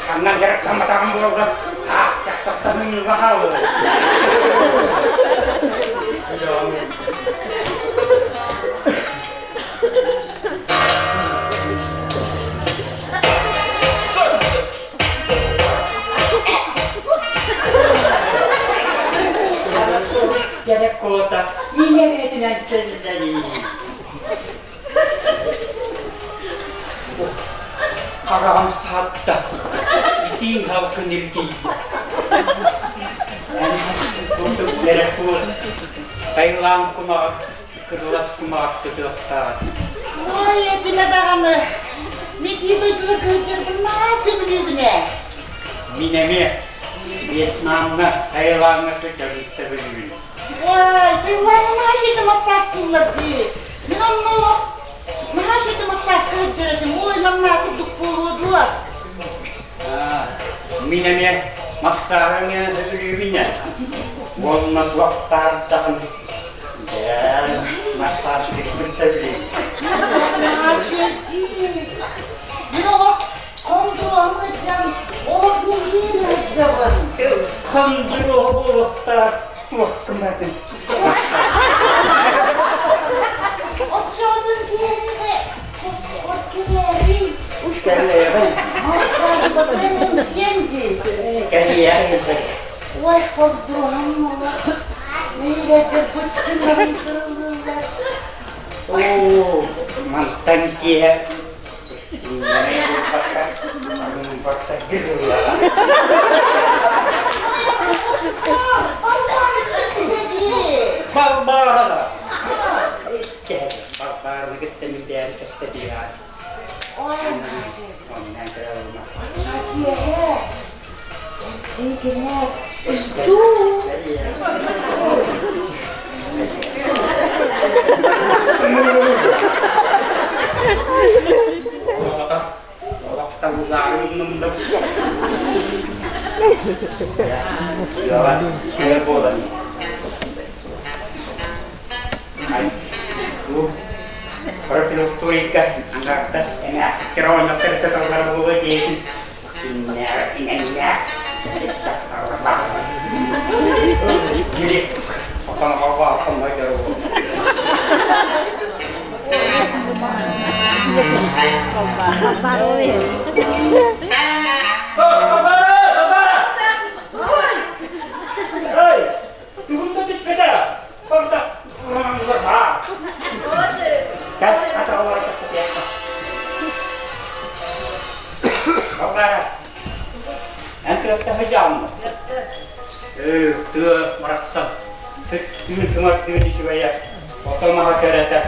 Ханна дьарыктамматаҕым буолла, аах дьахтартан хаалла. Кэрэ куота илэрэтинэн кэллэрии. Хараҕым саатта, итии халкын илгийдэ. Курдук кэрэ куот, Таиланд кумаҕа кырылас кумаҕар сытыахтаах. Ой, этимэ даҕаны, митии дойдуга кыһычырбын наһаа сөбүлүүбүн ээ. Мин эмиэ Вьетнамҥа, Таилаҥҥа сылдьабыт сөбүлүүбүн. Ой, Таилаҥҥа наһаа үчүгэй массажтыыллар дии. Мин онно олох наһаа үчүгэй массажка сылдьар этим. Ой, манна курдук буолуо дуо? Мин эмиэ массааһыҥҥа сөбүлүүбүн ээ. Уонна туохтаардахын Дьэ, массажтыырбын сөбүлүүбүн. Наһаа үчүгэй дии. Мин олох хондуруом сылдьан, олох нэһиилэ сылдьабын. Хондуруоһу буолуохтаах туох гынатын. Оччоҕунан киһиэхэ хоспор кэлээри. Кэлээҕин. Массажбатын диэн дии. Кэлиэҕин. Ой, хордуоһум олох. Нэһиилэ дьарбыччынарын кырыллылар. Оо, мантан киэһэ синньэнэн буолбакка, арыымбакка гырыллаҕа. Балбаара! Балбаараны кытта мин бэйэм кэпсэтиэҕэ. Ой, Оннан кыра Оччоҕо киэһэ Эрдэ Жду. Профилактика ангартас эмээхтэр оонньоттор сыталлар буолуо диэтин иннээх Кири отон оҕо хонной дорогу. Эй, тугунда түспэтэ. Барда Эн тыаста сылдьаҕын Ээ, тыа барахсан тыын тымардыын үчүгэйэ, ото маһа кэрэтэ.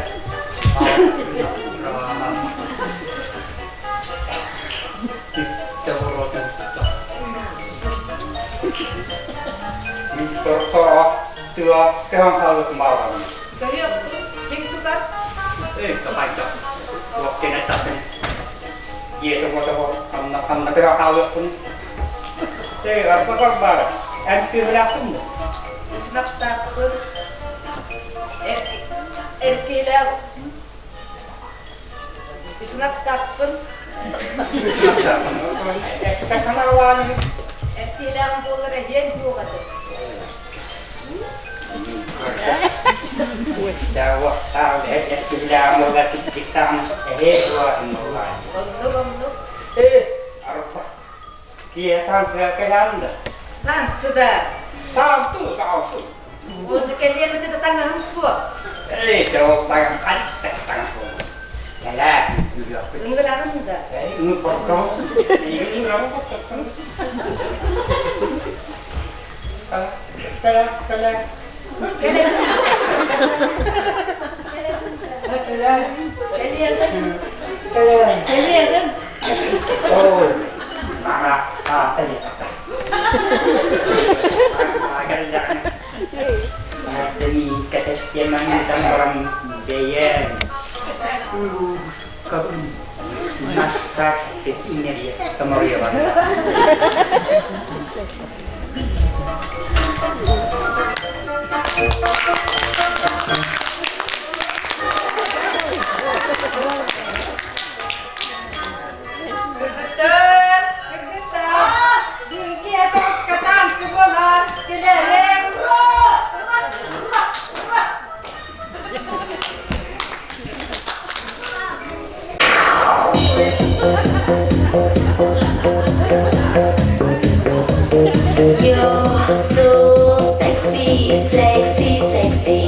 Мин сорох тыа көһөн хаалбытым баалаҕым. Көһүөхпүн ким тутар? Эй, хайда. Туох кэнэ тахын. Дьиэтэ уота ханна ханна көһө хаалыахпын. Эй, арба барбаара. Эн тыаһылаахпын да? Үсүнахтаахпын. Эркиилээх Үсүнахтаахпын. Эркиилээҕим буоллар эһиэн суох этэ. Оннук, оннук. Таҥсыда. Уолдьа кэлиэм этэ да таҥаһым суох. Ыҥыраҕын да. Кэлиэҕим. Кыргыттар, кыргыттар, бүгүҥкү этоска танцы буолар, кэлээрэй! You're so sexy, sexy, sexy.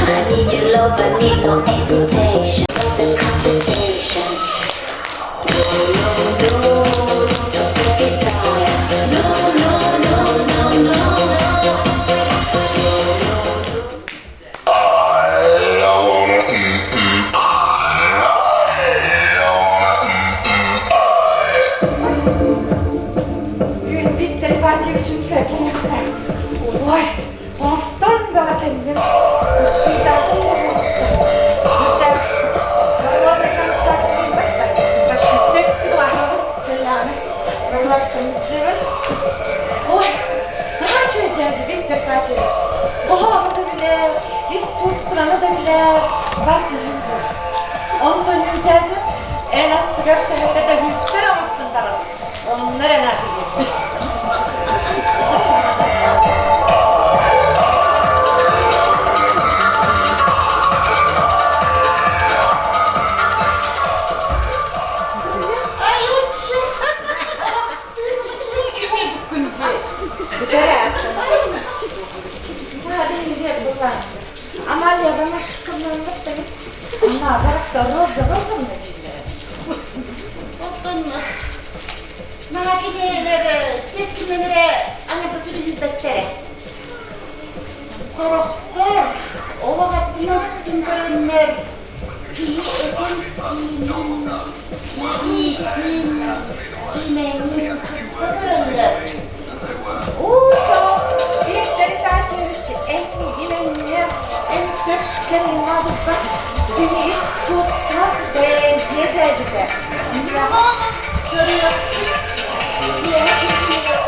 I need your love, I need no hesitation. Stop the conversation. No, no, no, don't stop the desire. No, no, no, no, no, no. I wanna I wanna I. Бүгүн Виктор Ипатьевич кэлиэхтээх. Ой, оҥостон бөҕө кэллим. Испитаатын оҥоһукта. Бүтэр. Народный Вообще секси былаһабын кэллэҕинэ. Рылаттымдьыбын. Ой, наһаа үчүгэй дьээдьэ Виктор Ипатьевич. Оһоҕу да билэр, искусствоны да билэр, бар киһим дуо. Онтон дьээдьэ эн аттыгар төһөтө да үстэр оҥостон таҕыс. Онно эрэ наадыйыахпыт. Оттон наһаа кинилэр сиэккинэн эрэ аҥардас үлүһүйбэттэрэ. Сорохтор олох аттынан көрөннөр. Киһи этин-сиинин, илиитин, имэҥин кытта көрөллөр. Уучок, Виктор Ипатьевич, эн имэҥҥэ, эн көшкер уҥаабыкка кини ис туостаах бэйэҥ дьээдьитэ. Ону көрүөхпүт, киэһэ киирбитигэр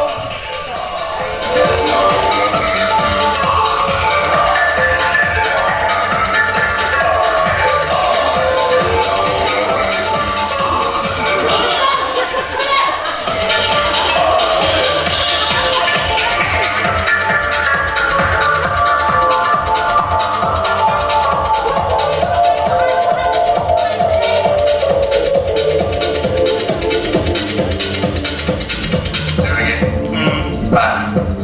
Doing it back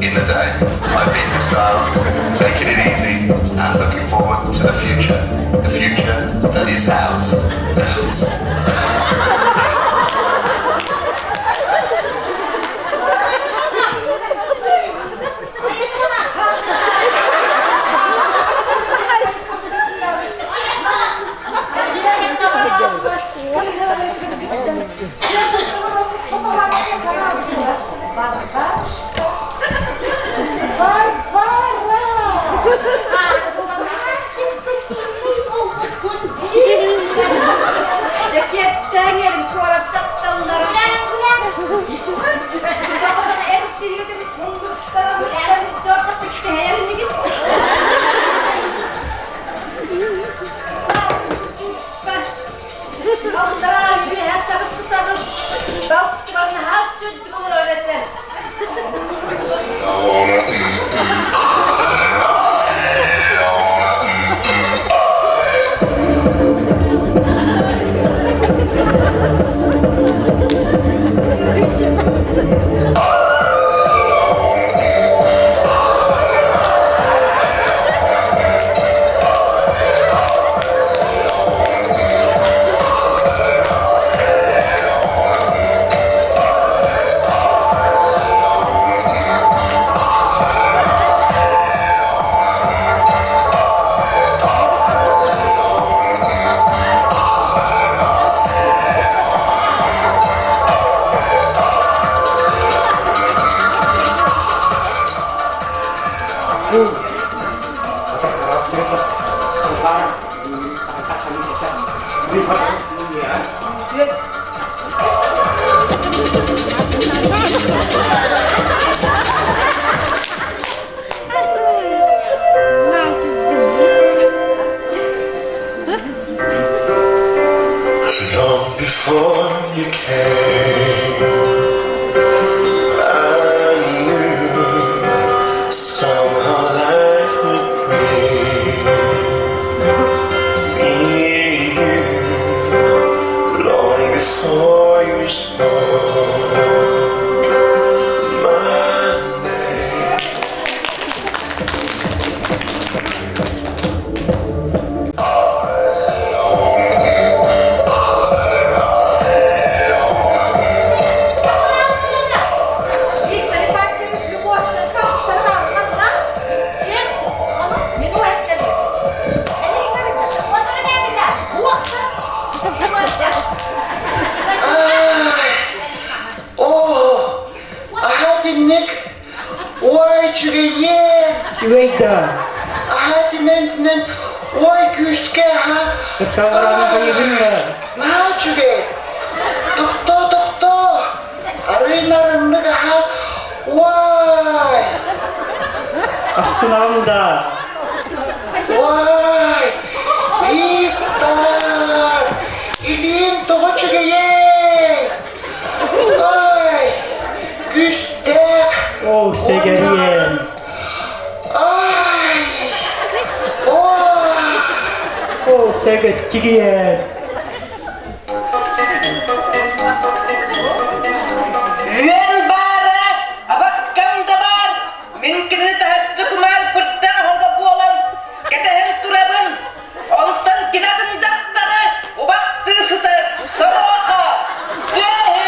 in the day. I've been the style, taking it easy and looking forward to the future. The future that is ours. Ours. Ours. Барбарушка, Варвара! Сексапильный буолбуккун дии! Дьэкиэттэҥ куорат тапталлара. Эр тириэтин муҥнуттаран торта тиктэһэр инигит. Алтараа үөһэ таҕыстытаҕыс балтыбар наһаа чөддүк олорор этэ. I wanna mm mm I wanna mm mm I. Long before you came, I knew somehow life would bring me you. Long before you spoke my name. Виктор Ипатьевич Любовьтан хаптарар манна иккиэн ону мин уһайкалыыр. Оо, аһаа итинник ой үчүгэйиэн Үчүгэй да. Аһаа итинэн-итинэн ой күүскэ аһаа Ыстаҕараана хайыгын да. Наһаа үчүгэй. Тохтоо, тохтоо. Арыый нарыннык аһаа Уай! Астынаҕын да. Уай! Виктор! Илииҥ тоҕо үчүгэйэй! Ай! Күүстээх! Оо, сэгэриэн! Ай! Ой! Оо, сэгэччигиэн! Үөн баара, абаккам да баар, мин кинини таһыччы кумаар пыртаах аһылыга буолан кэтэһэн турабын. Онтон кини атын дьахтары убахтыы сытар сороха, сүөһү!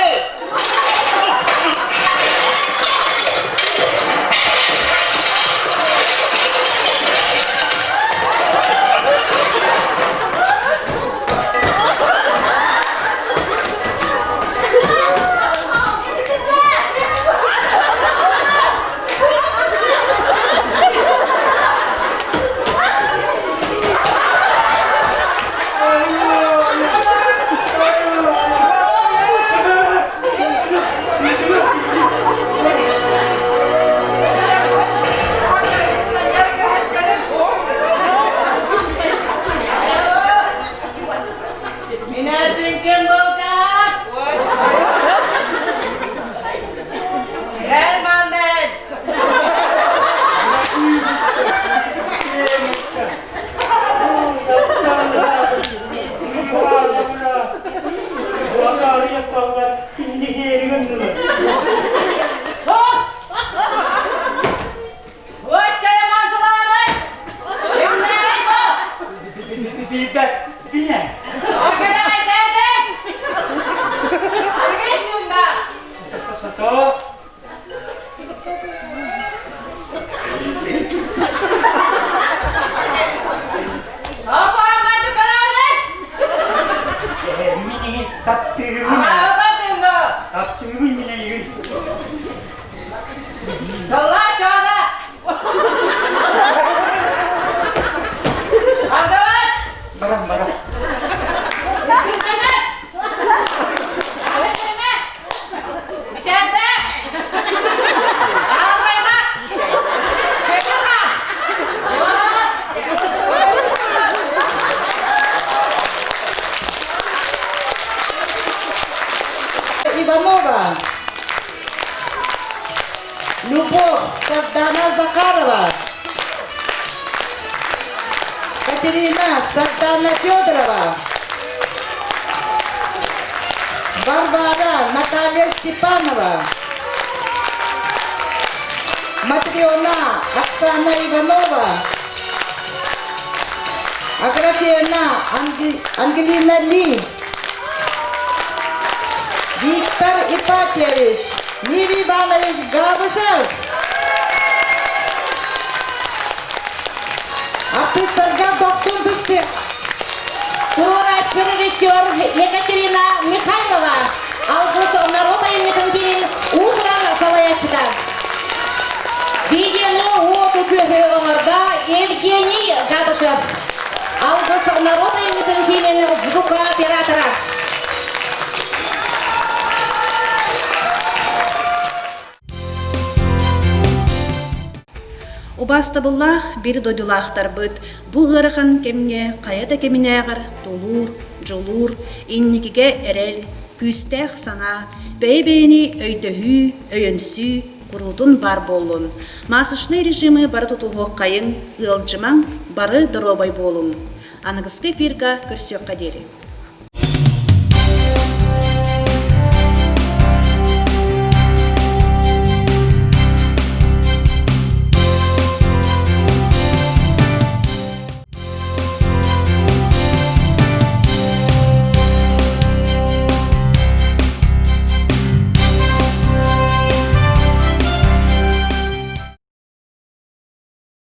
Тото. Мин таптыыбын. Таптыыбын мин эйигин. Баран баран. Иванова. Любовь Сардана Захарова. Катерина Сардана Федорова. Варвара Наталья Степанова. Матриона Оксана Иванова. Аграфена Ангелина Ли. Виктор Ипатьевич, Мир Иванович Габышев. Артистарга дохсун быстых. Туруорааччы режиссер Екатерина Михайлова Алгыс норуот айымньытын киин уус-уран салайааччыта. Видеоны уоту күөһү оҥордо Евгений Габышев. Алгыс норуот айымньытын киинин звукооператора. Убаастабыллаах биир дойдулаахтарбыт бу ыарахан кэмҥэ хайа да кэминээҕэр тулуур, дьулуур, инникигэ эрэл, күүстээх санаа, бэйэ-бэйэни өйдөһүү, өйөнсүү куруутун баар буоллун. Масочнай режимы бары тутуһуоххайыҥ, ыалдьымаҥ, бары доруобай буолуҥ. Аныгыскы эфирга көрсүөххэ диэри.